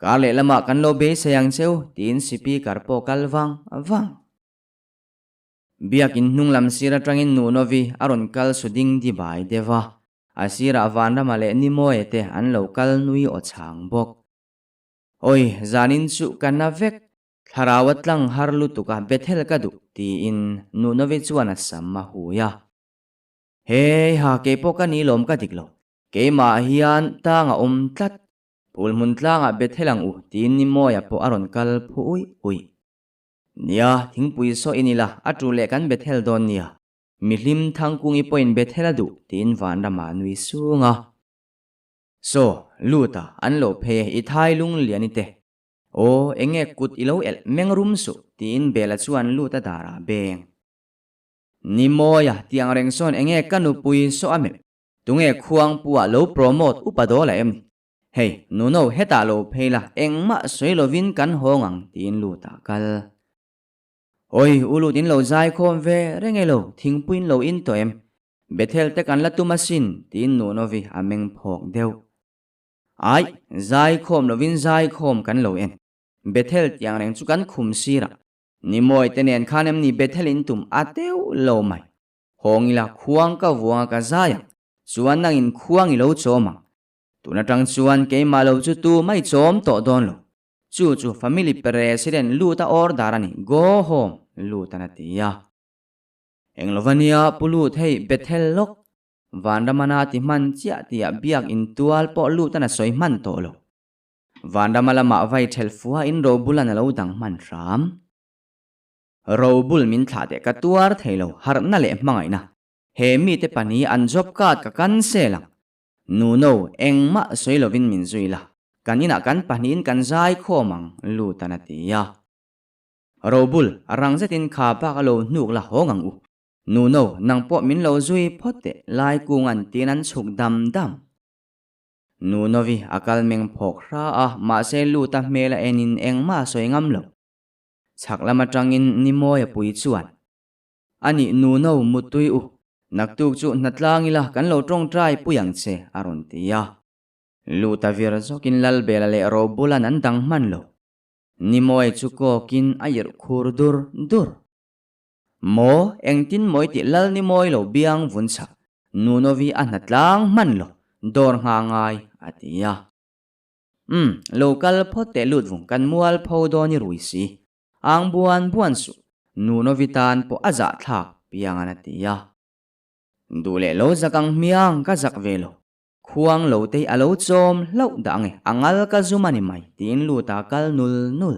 Kar lehlamah kan lo beisei ang cheu, tiin Sipikar pawh kal vang vang. Biakin hnung lam sir atangin Nunovi a rawn kal su ding di bai deuh a, a sirah Vanrama leh Nimoe te an lo kal nui aw chhang bawk. Awi, zanin chu ka na vek, thlarau a tlang har lutuk a, Bethel ka duh, tiin Nunovi chuan a sam a hui a. Hei ha, keipawh ka ni lawm ka dik lo, keimah hian tang a awm tlat, Phul hmun tlangah Bethel ang u tiin Nimawia pawh a rawn kal phu uih uih. Nia, thingpui saw in ila, a tu leh kan Bethel dawn nia. Mihlim Thangkungi pawhin Bethel a duh tiin Vanrama a nui sung a. Saw, lut a, an lo phei e, i thai lung lian i te. Aw, enge kut i lo elh meng rum suh tiin Bela chuan lut a darah beng. Nimawia, tiang reng sawn enge ka nupui saw a melh Tunge khuangpu ah lo promote upa dawl a em ni? Hei, Nuno hetah lo phei la, engmah sawi lovin kan hawng ang tiin lut ah kal. Awi, u lut in lo zai khawm ve reng e lo, thingpui in lo in tawh em? Bethel te kan la tum asin tiin Nunovi a meng phawk deuh. Aih, zai khawm lovin zai khawm kan lo en. Bethel tiang reng chu kan khum sirah. Nimawi te nen khan em ni Bethel in tum a deuh lo mai. Hawng ila khuang ka vuang a ka zai ang, chuan nangin khuang i lo chawm ang. Tun atang chuan keimah lo chu tu mai chawm tawh dawn lo. Chu chu family president lut a order a ni, go home lut an a ti a. Eng lova nia pu lut hei Bethel lawk, Vanramana ti hman chiah tihah biak in tual pawh lut an a sawi hman tawh lo. Vanrama lamah vai thelh fua in Robulan a lo dang hman hram. Robul min thlah teh ka tuar thei lo, harhna leh hmangaihna. He mite pahnih an job card ka cancel ang. Nuno, engmah sawi lovin min zui la, kan inah kan pahnihin kan zai khawm ang, Lutan a ti a. Robul, rang zetin kha bak a lo hnuk la hawng ang u. Nuno, nang pawh min lo zui phawt teh, Laikunga'n tiin an chhuk dam dam. Nunovi a kal meng phawk hra a, mahse Luta hmel a enin engmah a sawi ngam lo. Chhak lam atangin Nimawia pui chuan, A nih Nuno muttui u, naktuk chu hnatlang ila kan lo tawngtai pui ang che, a rawn ti a. Luta vir zawkin Lalbela leh Robulan an dang hman lo. Nimawia chu kawkin a irh khur dur dur. Maw, engtin mawi tih Lal Nimawi lo biang vun chak, Nunovi a hnatlang hman lo, dawr ngha ngai, a ti a. Umm, lo kal phawt teh lut vung, kan mual pho dawn i rui si. Ang buan buan suh, Nunovi tan pawh a zahthlak piang an a ti a. Duh leh lo zak ang hmiang ka zak ve lo, khuang lo te hi a lo chawm hlauh dah ange, a ngal ka zum a ni mai, tiin lut a kal nul nul.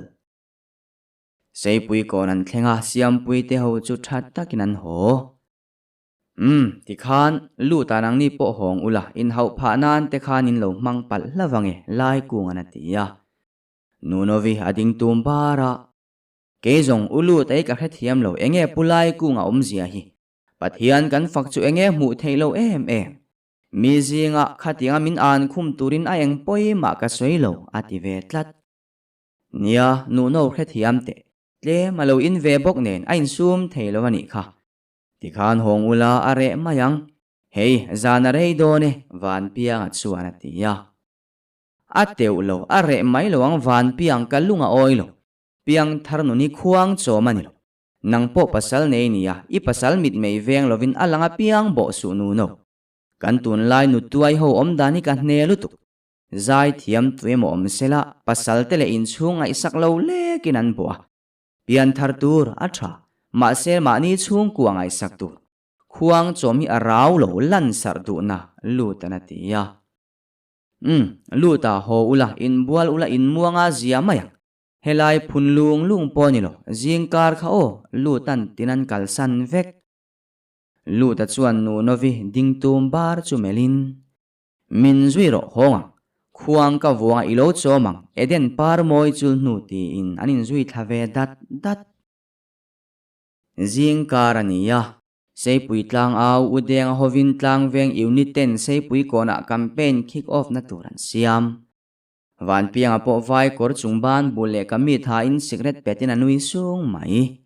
Seipui kawn an thleng a, Siampui te ho chu tha takin an haw. Umm, tikhan, lut ah nangni pawh hawng ula, inhauh phah nan te khan in lo hmang palh hlauh ange, Laikung an a ti a. Nunovi a ding tum bar a. Kei zawng u lut ei ka hrethiam lo, enge pu Laikung a awmzia hi? Pathian kan fak chu enge hmuh theih lo em em? Mi zingah khatianga min an khum turin a eng pawi mah ka sawi lo, a ti ve tlat. Nia, Nuno hrethiam teh. Tlem a lo in ve bawk nen a insum thei lo a nih kha. Tikhan hawng ula a reh mai ang. Hei, zan a rei dawn e, Vanpianga chuan a ti a. A teuh lo, a reh mai lo ang Vanpiang ka lung a awi lo. Piangthar nun hi khuang chawm a ni lo. Nang pawh pasal nei nia, i pasal mitmei veng lovin a lang apiang bawh suh nu no. Kan tunlai nutuai ho awm dan hi ka hne lutuk. Zai thiam tu emaw awm sela, pasal te leh inchhung ngaihsak lo lekin an bawh a. Pianthar tur a tha, mahse mahni chhungkua ngaihsak tur. Khuang chawm hi a rau lo lansarh duhna lut an a ti a. Umm, lut a, haw ula, inbual ula inmuanga zia mai ang. Helai phun lung lung pawh ni lo, zingkar kha aw, lut an tin an kalsan vek. Luta chuan nu Novi ding tum bar chu melhin, Min zui rawh hawng ang, khuang ka vuanga i lo chawm ang, Eden par mawi chul hnu tiin an inzui thla ve dat dat. Zingkar a ni a, Seipui tlang au U Denga hovin Tlangveng Unit ten Seipui kawnah campaign kick off na tur an siam. Vanpianga pawh vai kawr chung ban bul leh ka mi thain sikret petin a nui sung mai.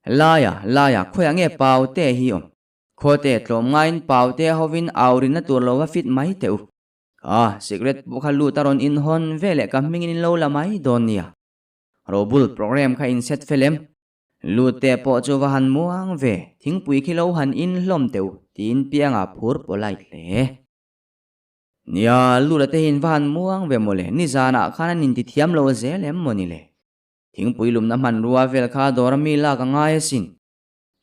Laia, Laia, khawiah nge Paute hi awm? Khawte, tlawmngaiin Paute hovin au rinna tur lo va fit mai teh u. Ka sikret pawh kha lut a rawn inhawn veleh ka hmingin in lo la mai dawn nia. Robul program kha in set fel em? Lute pawh chu va han muang ve, thingpui khi lo han in hlawm teh u, tiin Pianga phur polite hle. Nia, Lula te hian va han muang ve mawle, nizanah khan an inti thiam lo zel em maw ni le? Thingpui lumna hmanrua vel kha dawr a mi lak a ngai asin.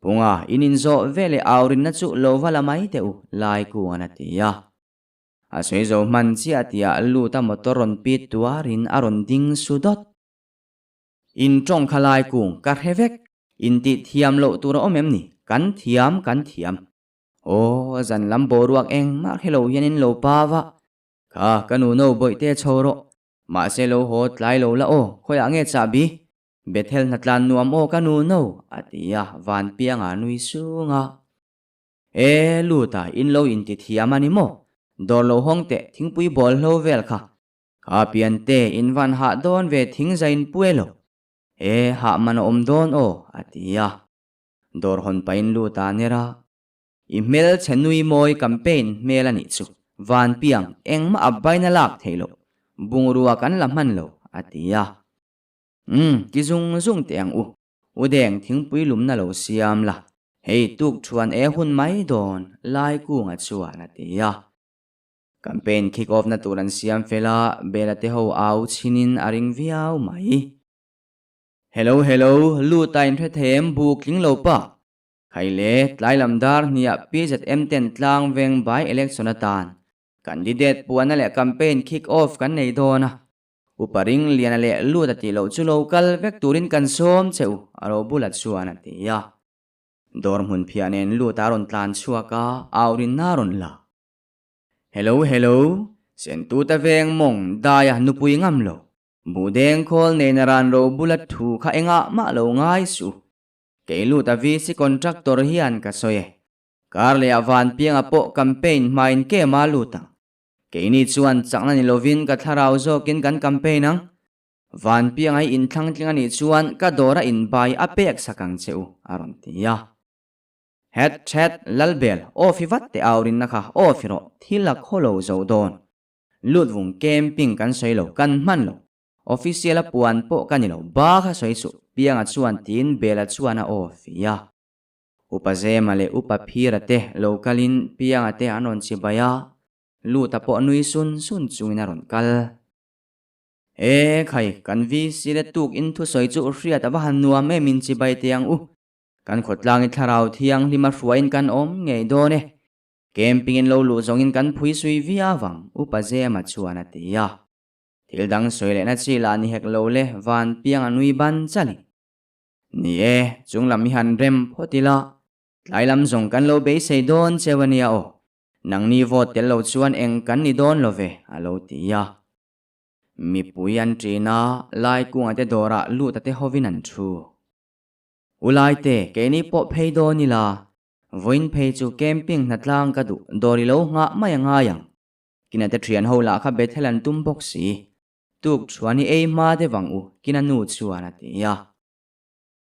Punga, in inzawh ve leh aurinna chu lo va la mai teh u, Laikunga'n a ti a. A sawi zo hman chiah tihah Luta motor rawn pit tuarin a rawn ding su dawt. In tawng kha lai kung ka hre vek. In tih thiam loh tur a awm em ni? Kan thiam, kan thiam. Aw, zan lam boruak engmah hre lo hian in lo pa va. Kha, ka nu no bawihte chho rawh. Mahse lo haw tlai lo la aw, khawiah nge chahbi? Bethel hnatlan nuam aw ka nu no, a ti a, Vanpianga nui sung a. E, lut a, in lo inti thiam a ni maw? Dawr lo hawng teh, thingpui bawl hlo vel kha. Kha piante in van hah dawn ve thing zain pue lo. E hah man a awm dawn aw a ti a. Dawr hawn pahin lut a ner a. I hmel chhe nui mawi campaign hmel a nih chu. Van piang engmah a baina lak theih loh. Bungrua kan la hman lo a ti a. Umm ti zung zung teh ang u. U deng thingpui lumna lo siam la. Hei tuk thuan e hun mai dawn Laikunga chuan a ti a. Campaign kick off na tur an siam fel a, Bela te ho au chhin in a ring viau mai. Hello hello, lut a inhre thei em bu tling lo pa? Khai le, tlai lam dar hniah PZM ten tlang veng by election atan candidate puana leh campaign kick off kan nei dawn a, Upa ring liana leh lut a tih loh chu lo kal vek turin kan sawm che u, a ro bulah chuan a ti a. Dawr hmun phiah nen lut a rawn tlan chhuak a, au rinna a rawn la. Hello hello, Sentuta veng mawng daia nupui ngam lo. Buhdeng khawl nena ran ro bula thu kha engah mah lo ngai suh. Kei lut a VC contractor hian ka sawi e. Kar leh ah Vanpianga pawh campaign hmain kem a lut ang. Keini chuan chakna ni lovin ka thlarau zawkin kan campaign ang. Vanpianga hi inthlang tling a nih chuan ka dawra inbai a pek sak ang che u, a rawn ti a. Het thet, Lalbel, off hi vat teh au rinna kha off hi rawh, thil a khaw lo zo dawn. Lut vung camping kan sawi lo, kan hman lo. Official a puan pawh ka ni lo, ba kha sawi suh, Pianga chuan tiin Bela chuan a off hi a. Upa Zema leh Upa Phira te lo kalin Pianga te an rawn chibai a, Luta pawh nui sun sun chungin a rawn kal. E khai, kan VC le tuk in thusawi chu hriat a va han nuam em in chibai teh ang u. Kan khawtlang i thlarau thianghlim a hruaiin kan awm ngei dawn e. Camping in lo luh zawngin kan phui sui viau ang, Upa Zema chuan a ti a. Thil dang sawi lehna chi lah ni hek lo le, Vanpiang a nui ban chalin. Ni e, chung lam hi han rem phawt ila, tlai lam zawng kan lo beisei dawn cheu a nia aw. Nangni vote tel lo chuan eng kan ni dawn lo ve, a lo ti a. Mipui an ṭin a, Laikunga te dawrah Luta te hovin an ṭhu. U Laite, keini pawh phei dawn ila, vawiin phei chu camping hnatlang ka duh, dawr i lo nghah mai a ngai ang. Kina te ṭhian ho lah kha Bethel an tum bawk si. Tuk ṭhuan i ei hma deuh ang u, Kina nu chuan a ti a.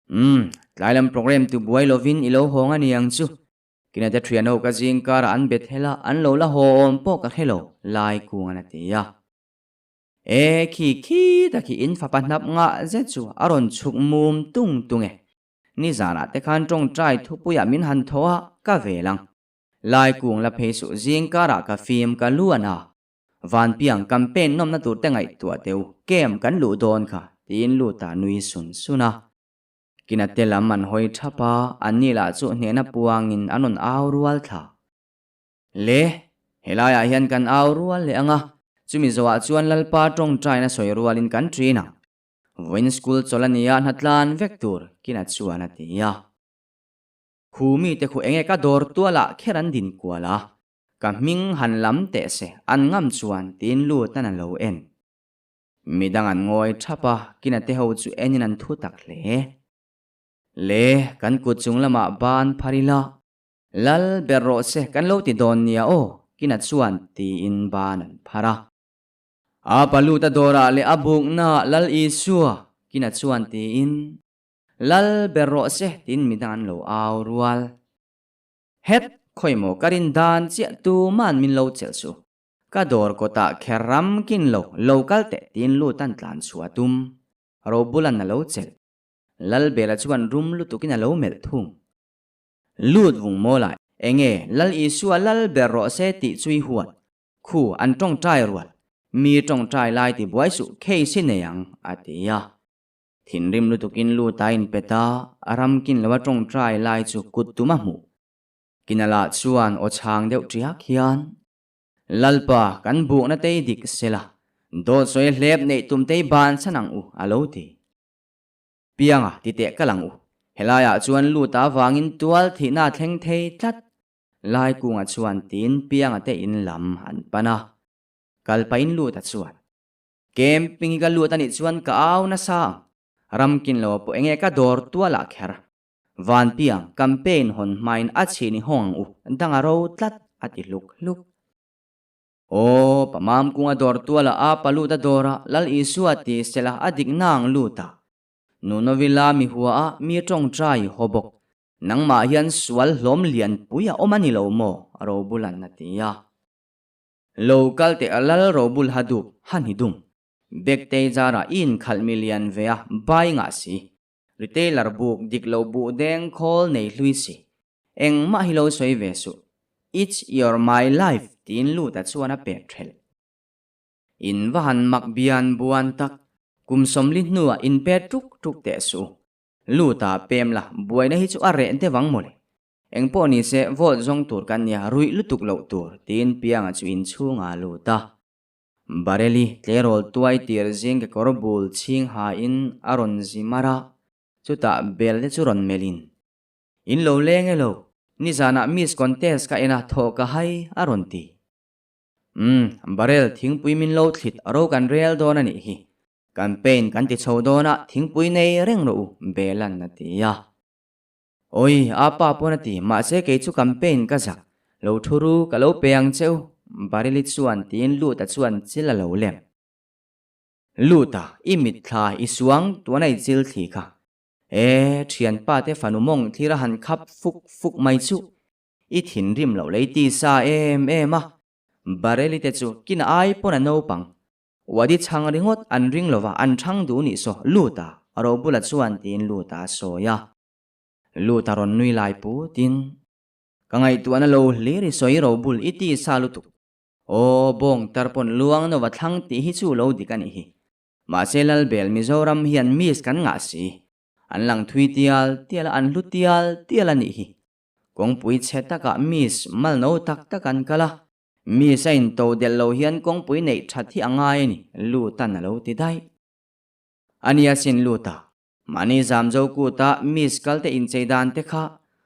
Umm, tlai lam program tu buai lovin i lo hawng a ni ang chu. Kina te ṭhian ho ka zing karah an Bethel a, an lo la haw awm pawh ka hre lo, Laikunga'n a ti a. E khi khi tak hi in fapa hnap ngah zet chu a rawn chhuk mum tung tung e. Nizanah te khan tawngtai thupuiah min han tho a, ka vel ang. Laikung la phei suh zing karah ka fim ka lu an a. Vanpiang campaign nawmna tur te ngaihtuah teh u, camp kan luh dawn kha, tiin lut a nui sun sun a. Kina te lam an hawi thap a, anni lah chu hnehna puangin an rawn au rual thla. Le, helaiah hian kan au rual leh ang a, chumi zawhah chuan Lalpa tawngtaina sawi rualin kan ṭin ang. Vawiin school chawlh a nia hnatlan vek tur, Kina chuan a ti a. Khu mite khu enge ka dawr tualah kher an din kual a, ka hming han lam teh se, an ngam chuan tiin lut an a lo en. Midang an ngawi ṭhap a, Kina te ho chu enin an thu tak hle. Le, kan kut chung lamah ban phar ila, Lal ber rawh se kan lo ti dawn nia aw, Kina chuan tiin ban an phar a. A paluta dawrah leh a buknaah Lal Isua, Kina chuan tiin, Lal ber rawh se tiin midang an lo au rual. Het, khawi maw ka rin dan chiah tuman min lo chelh suh. Ka dawr kawtah kher ram kin lo, lo kal teh tiin lut an tlan chhuah tum. Robulan a lo chelh. Lalbela chuan rum lutukin a lo melh thung. Lut vung mawl ah enge Lal Isua lal ber rawh se tih chu i huat, khu an tawngtai rual, mi tawngtai lai ti buai suh case hi nei ang a ti a. Thinrim lutukin lut a inpet a, a ram kin lo a tawngtai lai chu kut tum a hmuh. Kinala chuan aw chhang deuh tiak hian, Lalpa kan bukna te i dik sela, dawt sawi hlep neih tum te i bansan ang u a lo ti. Pianga ti teh kal ang u. Helaiah chuan lut avangin tual thihna a thleng thei tlat. Laikunga chuan tiin Pianga te in lam an pan a. Kal pahin Luta chuan, Camping hi ka lut a nih chuan ka au nasa ang. Ramkin lo pawh enge ka dawr tualah kher. Vanpiang campaign hawn hmain a chhin i hawng ang u, dang a ro tlat, a ti hluk hluk. Aw, pa Mamkunga dawr tuala a pa lut a dawr a, Lal Isua ti sela a dik nang lut a. Nunovila mi hua a, mi tawngtai haw bawk. Nangmah hian sual hlawm lian pui a awm a ni lo maw? Robulan a ti a. Lo kal teh a Lal Robul ha dup, ha ni dum. Bektei zarah i inkhalh mi lian ve a, bai ngah si. Retailer buk dik lo buh deng khawl nei hlui si. Engmah hi lo sawi ve suh. It's your my life tiin Luta chuan a pek thelh. In va han mak bian buan tak, kum sawmli hnuah in pe tuk tuk teh suh. Luta pem la, buaina hi chu a reh deuh ang mawle. Engpawh ni se vote zawng tur kan nia ruih lutuk loh tur tiin Pianga chu inchhungah a lut a. Bareli tleirawl tuai tir zing kekawr bul chhing hain a rawn zi mar a, chutah bel te chu rawn melhin. In lo leng e lo, nizanah Miss Contest ka en a thawh ka hai a rawn ti. Umm, Barel thingpui min lo thlit ro kan rel dawn a nih hi. Campaign kan ti chho dawn a, thingpui nei reng rawh u, Belan a ti a. Awi, a pa pawn a ti, mahse kei chu campaign ka zak. Lo thu ru, ka lo pe ang che u, Bareli chuan tiin Luta chuan chil a lo lem. Luta, i mitthla, i suang, tuan a i chil thli kha. E, thianpa te fanu mawng thlir a han khap fuk fuk mai chuh. I thinrim loh lei ti sa em em a, Bareli te chu kina ai pawn a naupang. Wadi chhang ringawt an ring lova an chhang duh nih saw Luta a ro bula chuan tiin Luta a sawi a. Luta rawn nui lai putin, Ka ngaihtuahna lo hlir i sawi ro bul i ti sa lutuk. Aw, bawng tar pawn luang nova thlang tih hi chu lo dik a nih hi. Mahse Lalbel Mizoram hian miss kan ngah si. An lang thui tial tial a, an hlu tial tial a nih hi. Kawngpui chhe takah miss mal no tak tak an kal a, miss a into delh lo hian kawngpui neih that hi a ngai a ni, Lutan a lo ti daih. A nia sin Luta, mahni zamzo kuta miss kalte inchei dan te kha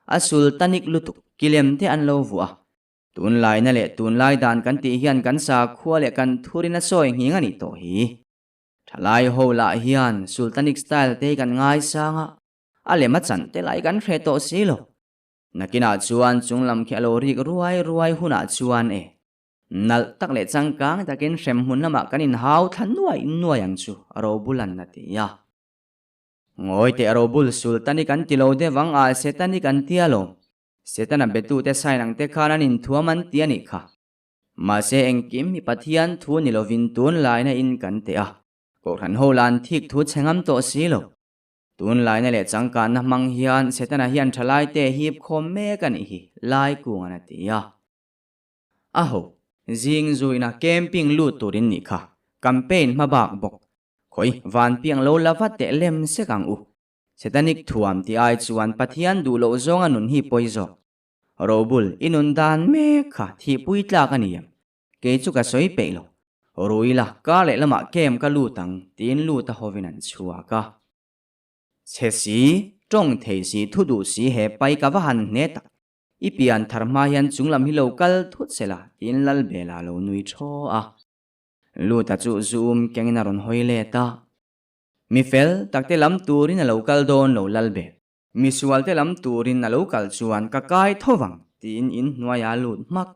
a sultanic lutuk, kilem te an lo vuah a, Tunlaina leh tunlai dan kan tih hian kan sakhua leh kan thurin a sawi nghing a nih tawh hi. Thalai ho lah hian Sultanic style te hi kan ngaisang a, a lem a chan te lai kan hre tawh si lo. Nakinah chuan chunglam khi a lo rik ruai ruai hunah chuan e, nalh tak leh changkang takin hremhmun lamah kan inhau thla nuai nuai ang chu Robulan a ti a. Ngawi teh Robul, Sultanic an ti lo deuh ang a, Setanic an ti alawm. Setana betute sign ang te khan an inthuam an ti a nih kha. Mahse engkim hi Pathian thu ni lovin tunlaina in kan teh a, Kohhran ho lah an thik thu chhe ngam tawh si lo. Tunlaina leh changkanna hmang hian Setana hian thalaite hip khawm mek a nih hi Laikungan a ti a. A ho, zing zuina camping lut turin nih kha, campaign hma bak bawk. Khawi, vanpiang lo la vat teh lem sek ang u. Setanic thuam tih ai chuan Pathian duh loh zawnga nun hi pawi zawk. Robul, i nun dan mek kha thihpui tlak a ni em? Kei chu ka sawi peih lo. Rui la, kar leh lamah kem ka lut ang, tiin lut a hovin an chhuak a. Chhe si, tawng thei si, thu duh si he pai ka va han hne tak. I pian thar hma hian chunglam hi lo kal thut se la, tiin Lalbela lo nui thaw a. Luta chu zum kengin a rawn hawi let a. Mi fel takte lam turin a lo kal dawn lo Lalbe. Mi sualte lam turin a lo kal chuan ka kai tho vang tiin in hnuaia lut hmak.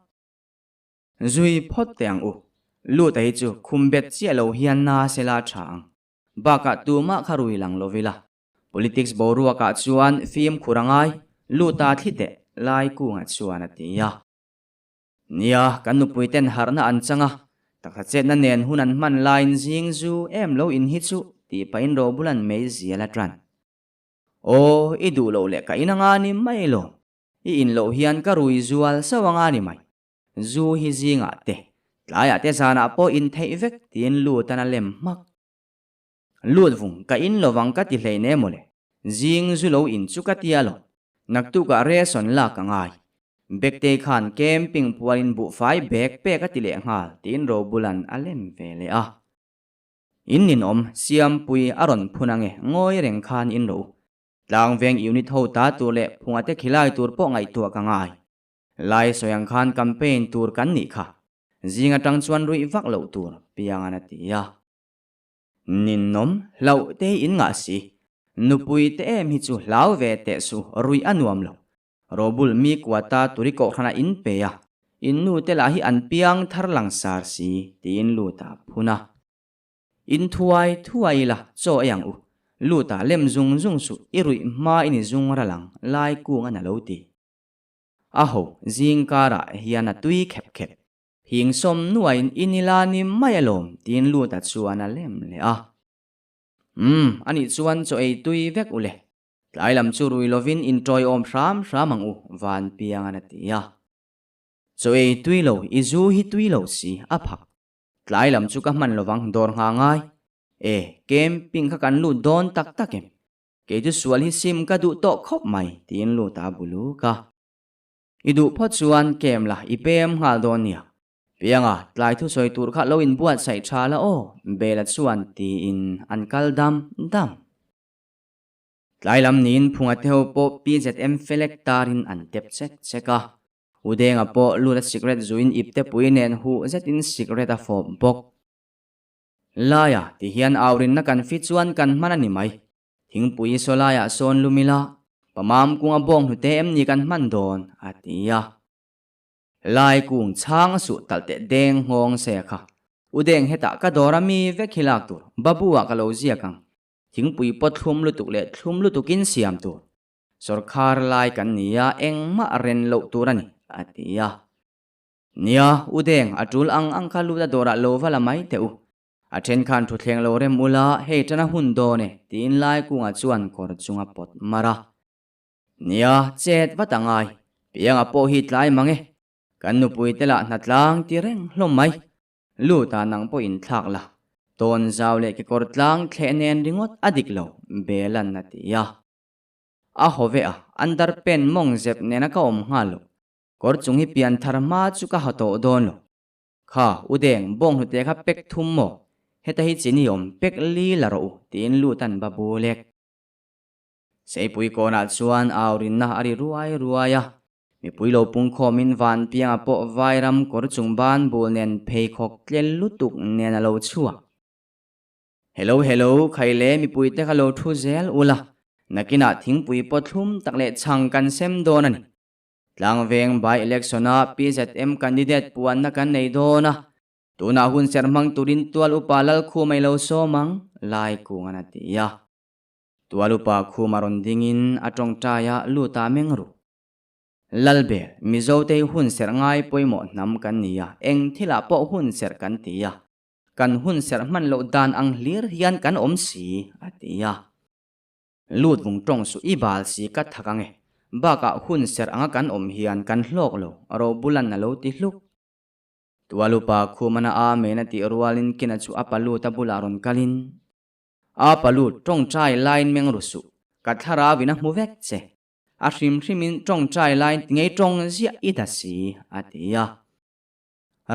Zui phawt teh ang u. Luta hi chu khum bet chiah lo hian na sela tha ang. Bakah tumah kha rui lang lo ila. Politics boruakah chuan fimkhur a ngai, Luta thli teh lai kungah chuan a ti a. Nia, kan nupui ten harhna an chang a, taksa chetna nen hun an hman laiin zing zu em lo in hi chu tih pahin Robulan mei zial a tan. Aw, i duh loh leh ka in anga ni mai lo. I in loh hian ka rui zual sauh anga ni mai. Zu hi zingah te, tlaiah te zanah pawh in theih vek tiin Lutan a lem hmak. Lut vung, ka in lovang ka ti hlein em mawle. Zing zu lo in chu ka tia lo. Naktukah ration lak a ngai. Bektei khan camping pualin buhfai bag pek a ti leh nghal tiin Robulan a lem ve leh a. In ninawm, Siampui a rawn phun ange, ngawi reng khan in ro. Tlangveng unit ho ta tur leh phunga te khilai tur pawh ngaihtuah ka ngai. Lai sawi ang khan campaign tur kan nih kha. Zing atang chuan ruih vak loh tur, Piangan a ti a. Ninawm, hlauh te hi in ngah si. Nupui te em hi chu hlau ve teh su, ruih a nuam lo. Robul mi kuata turi kohhranah in pe a, in nu te lah hi an piang thar langsar si, tiin Luta a phun a. In thuai thuai ila, chaw ei ang u. Luta lem zung zung suh, i ruih hma in i zung ral ang, lai kung an a lo ti. A ho, zing karah hian a tui khep khep. Hing sawm nuaiin i ni la ni mai alawm tiin Luta chuan a lem leh a. Umm, anih chuan chaw ei tui vek u le. Tlai lam chu rui lovin inṭawiawm hram hram ang u, Vanpiangan a ti a. Chaw ei tui lo, i zu hi tui lo si, a phak. Tlai lam chu ka hman lovang dawr ngha ngai. E, camping kha kan lut dawn tak tak em? Kei chu sual hi sim ka duh tawh khawp mai, tiin Luta a bu luk a. I duh phawt chuan kem la, i pem nghal dawn nia. Pianga, tlai thusawi tur kha lo inbuatsaih tha la aw, Bela chuan tiin an kal dam dam. Tlai lam niin Phunga te ho pawh PZM felek tarin an tep chek chek a. Udenga pawh lut a sikret zuin ipte pui nen huh zetin sikret a fawp bawk. Laia ti hian aurinna kan fi chuan kan hman a ni mai. Thingpui saw laiah sawn lum ila, pamam kunga bawng hnute em ni kan hman dawn, a ti a. Lai kung chhang a suh talh teh deng nghawng se kha. Udeng hetah ka dawr a mi vek hi lak tur, Babu ah ka lo ziak ang. Thingpui pawt thlum lutuk leh thlum lutukin siam tur. Sawrkhar lai kan ni a, engmah ren loh tur a ni, a ti a. Nia, Udeng, a tul ang ang kha lut a dawrah lo va la mai teh u. A then khan thutthleng lo rem ula, hei tan a hun dawn e, tiin Laikunga chuan kawr chung a pawt mar a. Nia, chet vat a ngai, Pianga pawh hi tlai mang e. Kan nupui te lah hnatlang ti reng hlawm mai. Lut ah nang pawh inthlak la, tawn zau leh kekawr tlang thleh nen ringawt a dik lo, Belan a ti a. A haw ve a, underpant mawng zep nena ka awm nghal lo. Kawr chung hi pian thar hma chu ka ha tawh dawn lo. Kha, u deng, bawng hnute kha pek thum maw? Heta hi chini awm, pek li la rawh u, tiin lut an va bu lek. Seipui kawnah chuan aurinna a ri ruai ruai a, mipui lo pungkhawmin Vanpianga pawh vairam kawr chung ban bul nen pheikhawk tlel lutuk nen a lo chhuak. Hello hello, khaile mipuite kha lo thu zel ula, nakinah thingpui pawh thlum tak leh chhang kan sem dawn a ni. Tlangveng by election-a PZM candidate puanna kan nei dawn a, tunah hun serh hmang turin tual upa Lalkhuma i lo sawm ang, Laikungan a ti a. Tual upa Khuma rawn dingin a tawngtai a, lut a meng ru. Lalbel, Mizote hi hun serh ngai pawimawh hnam kan ni a, eng thilah pawh hun serh kan ti a, kan hun serh hman loh dan ang hlir hian kan awm si, a ti a. Lut vung tawng suh i bal si ka thak ang e. Bakah hun serh anga kan awm hian kan hlawk lo, Robulan a lo ti hluk. Tualupa Khumana Amen a tih rualin Kina chu a pa lut a bulah rawn kalin, A pa lut, tawngtai laiin meng ru suh, ka thlarauin a hmu vek che. A hrim hrimin tawngtai laiin ti ngei tawng ziah i da si, a ti a.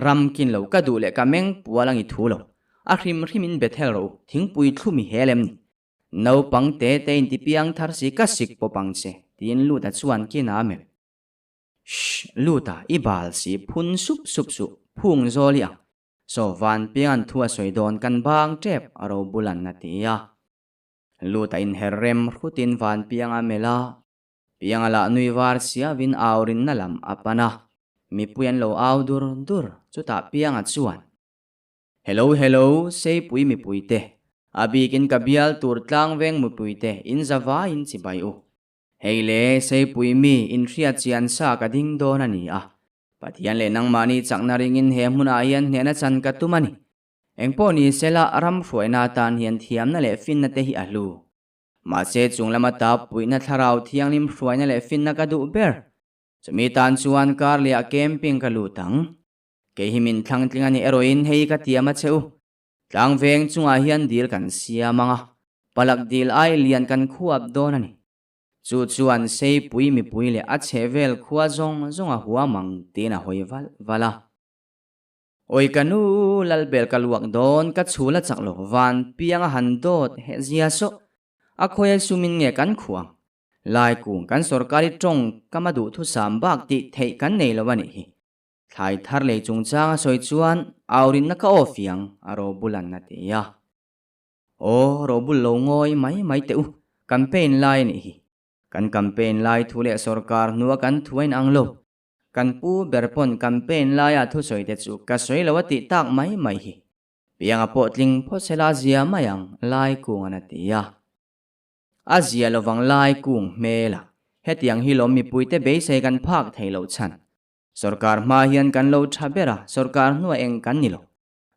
Ram kin lo ka duh leh ka meng pual ang i thu lo. A hrim hrimin Bethel rawh u, thingpui thlum i hel em ni? Naupang te te in ti piang thar si ka sik pawp ang che, tiin Luta chuan kin a melh. Shh, Luta, i bal si, phun sup sup suh, phung zawl i ang. Saw Vanpianga'n thu a sawi dawn kan bang tep a ro bulan a ti a. Luta inher rem hrutin Vanpianga melh a, Pianga lah nui var siavin au rinna lam a pan a, mipui an lo au dur dur, chutah Pianga chuan, Hello hello Seipui mipuite, a bikin ka bial tur tlangveng mipuite in zavaiin chibai u. Hei le Seipui mi in hriat chian sa ka ding dawn a ni a, Pathian leh nangmahni chakna ringin he hmunah hian hnehna chan ka tum a ni. Engpawh ni sela ram hruaina atan hian thiamna leh finna te hi a hlu. Mahse chung lama tap puihna thlarau thianghlim hruaina leh finna ka duh ber. Chumi tan chuan kar lehah camping ka lut ang. Kei hi min thlang tling a ni erawhin hei ka tiam a che u. Tlangveng chungah hian dil kan siam ang a, palak dil ai lian kan khuap dawn a ni. Chu chuan Seipui mipui leh a chhehvel khua zawng zawng a huam ang tiin a hawi valh valh a. Awi ka nu, Lalbel ka luak dawn, ka chhul a chak lo, van piang a han dawt heh zia sawh. A khawi a sumin nge kan khuh ang? Laikung kan sorkar i tawng kam a duhthusam bak tih theih kan nei lo a nih hi. Thlai thar lei chungchang a sawi chuan aurinna ka aw fiang a Robulan a ti a. Aw, Robul lo ngawi mai mai teh u, campaign lai a nih hi. Kan campaign lai thu leh sorkar hnua kan thu a inang lo. Kan pu ber pawn campaign laia thusawi te chu ka sawi lo a tih tak mai mai hi. Pianga pawh tling phawt sela zia mai ang, Laikungan a ti a. A zia lovang Laikung hmel a, hetiang hi lawm mipuite beisei kan phak thei loh chhan. Sorkar hma hian kan lo tha ber a, sorkar hnuah eng kan ni lo.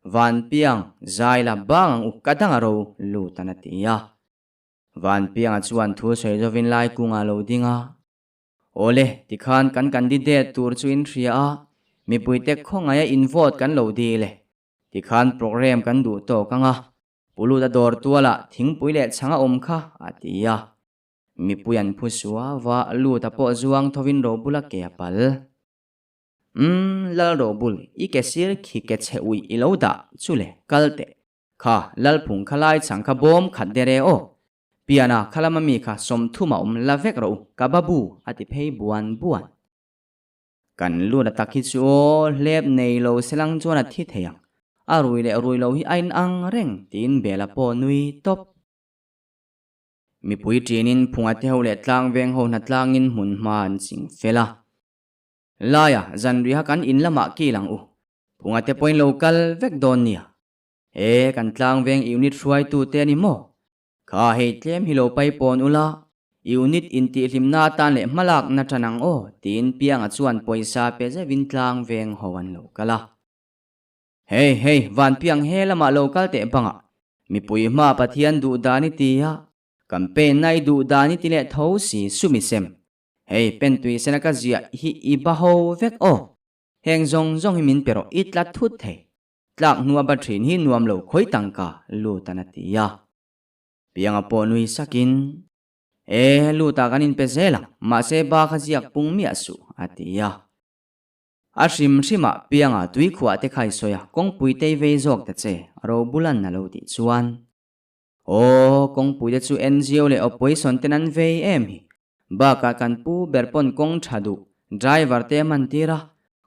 Vanpiang, zai la bang ang u, ka dang a ro lut an a ti a. Vanpianga chuan thu sawi zovin lai kungah a lo ding a. Awle, tikhan kan candidate tur chu in hria a, mipuite khawngaih a in vote kan lo dil e. Tikhan programme kan duh tawk ang a, Pu Lut a dawr tualah thingpui leh chhang a awm kha, a ti a. Mipui an phu suau va, Luta pawh zuang thovin Robula ke a pal. Umm, Lal Robul, i ke sir khi ke chhe uih i lo dah chu le, kal teh. Kha, Lalphung kha lai chhang kha bawm khat der e aw. Piana khalama mi kha 30 a awm la vek rawh u, ka babu a ti phei buan buan. Kan lut a tak hi chu aw, hlep nei lo selang chuan a thi thei ang. A rui leh rui lo hi a inang reng tiin Bela pawh nui tawp. Mipui ṭinin phunga te ho leh tlang veng ho hna tlangin hmun hma an ching fel a. Laia zanriha kan in lamah kil ang u. Phunga te pawhin lo kal vek dawn nia. He kan tlang veng unit hruaitu te a ni maw? Kha hei tlem hi lo pai pawn ula, unit intihhlimna atan leh hmalakna ṭan ang aw tiin Pianga chuan pawisa pe zeuhin tlang veng ho an lo kal a. Hei hei, Vanpiang he lamah lo kal teh bangah mipui hma Pathian duh dan i ti a, campaign na i duh dan i ti leh tho si sumi sem. Hei pentui sena ka ziah hi i ba ho vek aw. Heng zawng zawng hi min pe rawh i tla thut thei. Tlak hnua ba thin hi nuam lo khawi tangka lut an a ti a. Pianga pawh nui sakin, E, lutah kan inpe zel ang, mahse ba kha ziak pung miah suh a ti a. A hrim hrimah pianga tui khuah te khai sawi a, kawngpui tei vei zawk ta che, Robulan a lo tih chuan. Aw, kawngpui te chu NGO leh opposition ten an vei em hi. Bakah kan pu ber pawn kawng tha duh, driver te a hman tir a,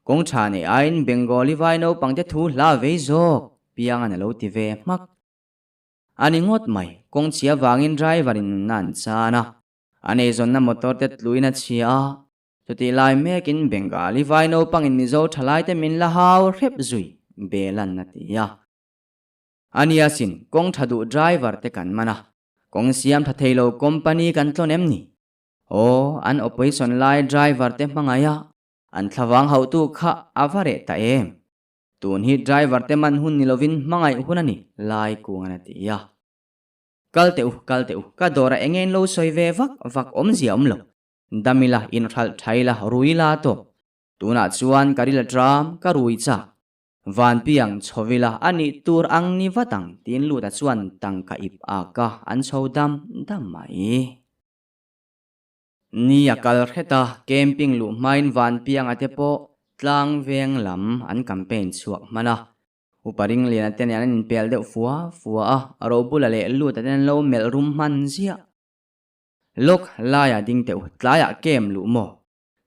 kawng tha neih aiin Bengali vai naupang te thu hla vei zawk, Piangan a lo ti ve hmak. A ni ngawt mai, kawng chhia vangin driver in nunna an chan a, an eizawnna motor te tluin a chhia a, Chutih lai mekin Bengali vai naupangin Mizo thalaite min la hau hrep zui, Belan a ti a. A nia sin, kawng tha duh driver te kan man a, kawng siam tha thei lo company kan tlawn em ni? Aw, an operation lai driver te hmangaih a, an thlavang hauhtu kha a va reh ta em? Tun hi driver te man hun ni lovin hmangaih hun a ni, Lai Kungan a ti a. Kal teh u, kal teh u, ka dawrah enge in lo sawi ve vak vak awmzia awm lo. Dam ila, inhralh tha ila, rui ila tawp. Tunah chuan ka ril a tram, ka rui chak. Vanpiang chho ila, a nih tur ang ni vat ang, tiin Luta chuan tangka ip ak a, an chho dam dam mai. Ni a kal hret a, camping luh hmain Vanpianga te pawh tlang veng lam an campaign chhuak hman a. Upa Ringliana te nen an inpel deuh fua fua a, Robula leh Luta ten an lo melh rum hman ziah. Lawk laia ding teh u, tlaiah kem luh maw?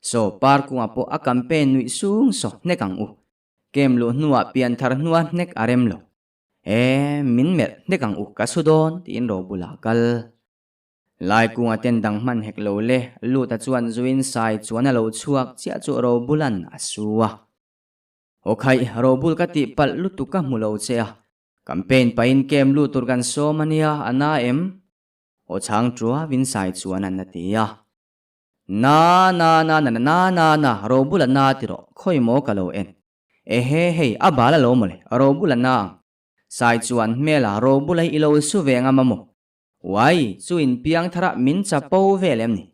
Saw par kungah pawh a campaign nuih sung saw hnek ang u. Kem luh hnuah pian thar hnua hnek a rem lo. E, min melh hnek ang u, ka su dawn, tiin Robula a kal. Lai kungah ten dang hman hek lo le, Luta chuan zuin sai chuan a lo chhuak chiah chu Robula'n a su a. Aw khaih, Robul ka tih palh lutuk ka hmu lo che a, campaign pahin kem lut tur kan sawm a nia, a na em? Aw chhang ṭuavin sai chuan an a ti a. Na na na na na na na na Robula na ti rawh, khawi maw ka lo en. Ehe hei, a bal alo mawle, Robula na ang. Sai chuan hmela Robula hi i lo su ve ngam a maw? Uai, chu in piang tharah min chapo vel em ni?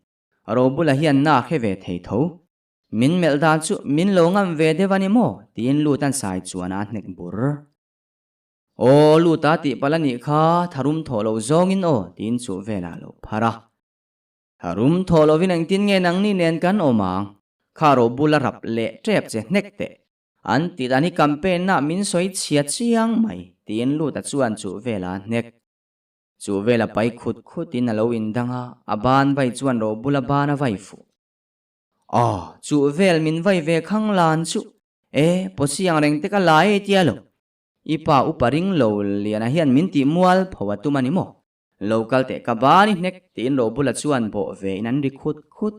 Robula hian na hre ve thei tho. Min melh dan chu min lo ngam ve deuh a ni maw? tiin Lutan sai chuan a hnek bur. Aw lut a tih palh a nih kha, tharum thawh loh zawngin aw tiin chuh velah a lo phar a. Tharum thawh lovin engtin nge nangni nen kan awm ang? Kha ro bula rap leh tep che hnek teh. An tih dan hi campaign nah min sawi chhia chiang mai tiin Luta chuan chuh velah a hnek. Chuh vela pai khut khutin a lo indang a, a ban vai chuan ro bula ban a vai fuh. Aw, chuh vel min vai ve khang lan chu. E, pawsi ang reng te ka la e tia lo. I pa upa ring lo Liana hian min tih mual pho a tum a ni maw? Lo kal teh ka ban i hnek tiin Robula chuan bawh ve in an ri khut khut.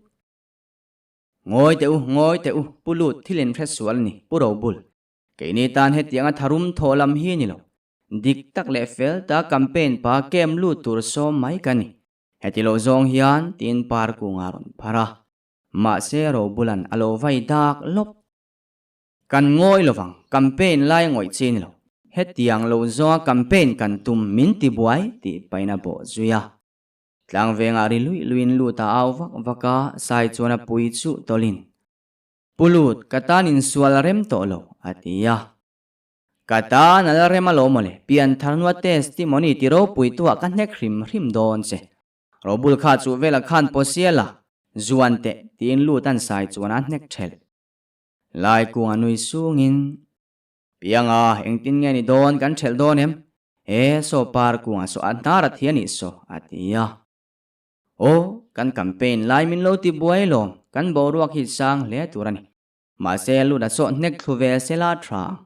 Ngawi teh u, ngawi teh u, Pu Lut thil in hre sual a ni, Pu Robul. Keini tan hetianga tharum thawh lam hi ni lo. Dik tak leh fel ta campaign pa camp lut tur sawm mai ka ni. Heti lo zawng hian tiin par kung a rawn phar a. Mahse Robula'n a lo vai dak lawp. Kan ngawi lovang, campaign lai ngawih chi ni lo. Hetiang lo zawnga campaign kan tum min ti buai tih pain a bawh zui a. Tlangvengah ri luih luihin lut a au vak vak a, Sai chuan a pui chu tawlhin, Pu Lut, ka tan insual a rem tawh lo, a ti a. Ka tan a la rem alawm mawle, pianthar hnua testimony ti ropui tuah ka hnek hrim hrim dawn che. Robul kha chu vela khan pawsial a, zuan teh, tiin Lut an Sai chuan a hnek thelh. Lai kung a nui sungin, Pianga, engtin nge ni dawn kan ṭhelh dawn em? He saw par kungah saw a hnar a thi a nih saw, a ti a. Aw, kan campaign lai min lo ti buai lawm, kan boruak hi sang hle tur a ni. Mahse lut a sawh hnek thlu ve sela tha ang.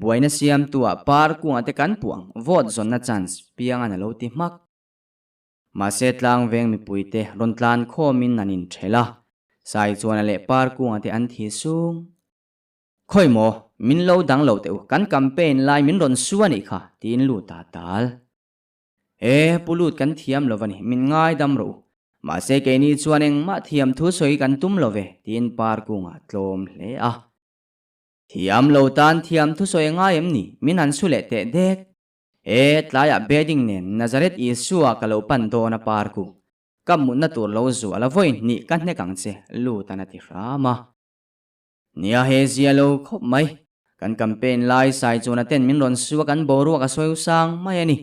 Buaina siamtu ah par kungah te kan puh ang, vote zawnna chance piangan a lo ti hmak. Mahse tlang veng mipui te rawn tlan khawmin an inthelh a, Saichuana leh par kungah te an thi sung. Khawi maw, min lo dang lo teh u, kan campaign lai min rawn su a nih kha, tiin lut a tal. E, pu lut kan thiam lo va ni, min ngaidam rawh u. Mahse keini chuan engmah thiam thu sawi kan tum lo ve, tiin par kungah tlawm hle a. Thiam lo tan thiam thu sawi ngai em ni, min han su leh teh dek. E, tlaiah bedding nen Nazareth Isua ka lo pan dawn a par kung. Ka mutna tur lo zual a vawi hnih ka hnek ang che, lut an a ti hram a. Nia he zia lo khawp mai. Kan campaign lai sai chuan a ten min rawn su a kan boruak a sawi usang mai a ni.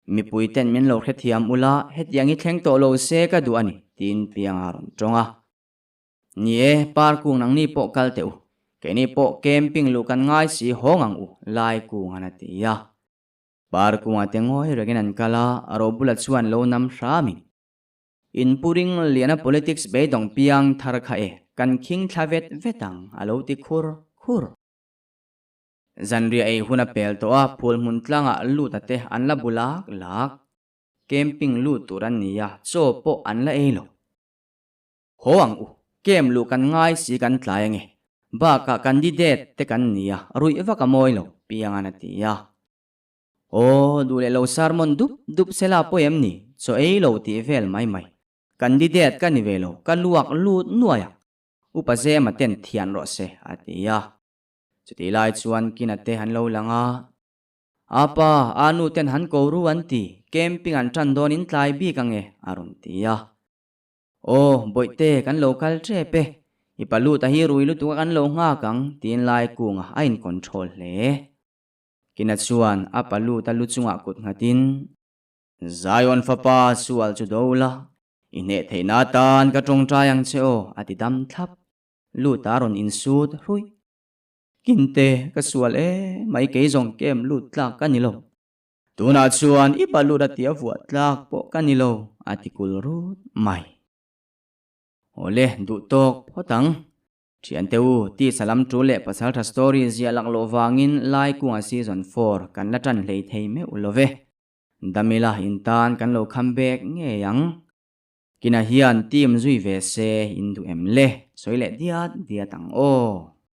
Mipui ten min lo hrethiam ula hetiang hi thleng tawh lo se ka duh a ni tiin Pianga rawn tawng a. Ni e, par kung nangni pawh kal teh u. Keini pawh camping luh kan ngai si hawng ang u lai kung an a ti a. Par kungah te ngawi rengin an kal a, Robula chuan lo nam hramin. In pu ring liana politics beidawng piang thar kha e, kan khing thla vet vet ang, a lo ti khur khur. Zanriah ei hun a pel tawh a, phul hmun tlangah lut a te an la bu lak lak. Camping lut tur an ni a, chaw pawh an la ei lo. Haw ang u, camp luh kan ngai si kan tlai ange. Bakah candidate te kan ni a, ruih vak a mawi lo, Piangan a ti a. Aw, duh leh lo sermon dup dup sela pawi em ni? Chaw ei lo tih vel mai mai. Candidate ka ni ve lo, ka luak lut nuai ang. Upa Zema ten thian rawh se, a ti a. Chutih lai chuan Kina te an lo lang a. Apa, a nu ten han ko ru an ti, camping an tan dawn in tlai bik ang e, a rawn ti a. Aw, Bawihte, kan lo kal tep e. I pa lut a hi rui lutuk a kan lo nghak ang, tiin lai kungah a in control hle. Kina chuan a pa lut a lu chungah kut nghatin, Zion fapa sual chu do la, i hneh theihna atan ka tawngtai ang che aw, a ti dam thlap. Lut a rawn insut hruih. Kinte, ka sual e mai kei zawng kem lut tlak ka ni lo. Tunah chuan i pa lut a tia vuah tlak pawh ka ni lo, a ti kul rut mai. Awle, duh tawk phawt ang. Thiante u, tisa lam tul leh pasaltha story ziah lak loh vangin Laikunga season 4 kan la tan hlei thei meuh lo ve. Damila in tan kan lo kham bek ngei ang. Kina hian team zui ve se in duh em le? Sawi leh diat diat ang aw.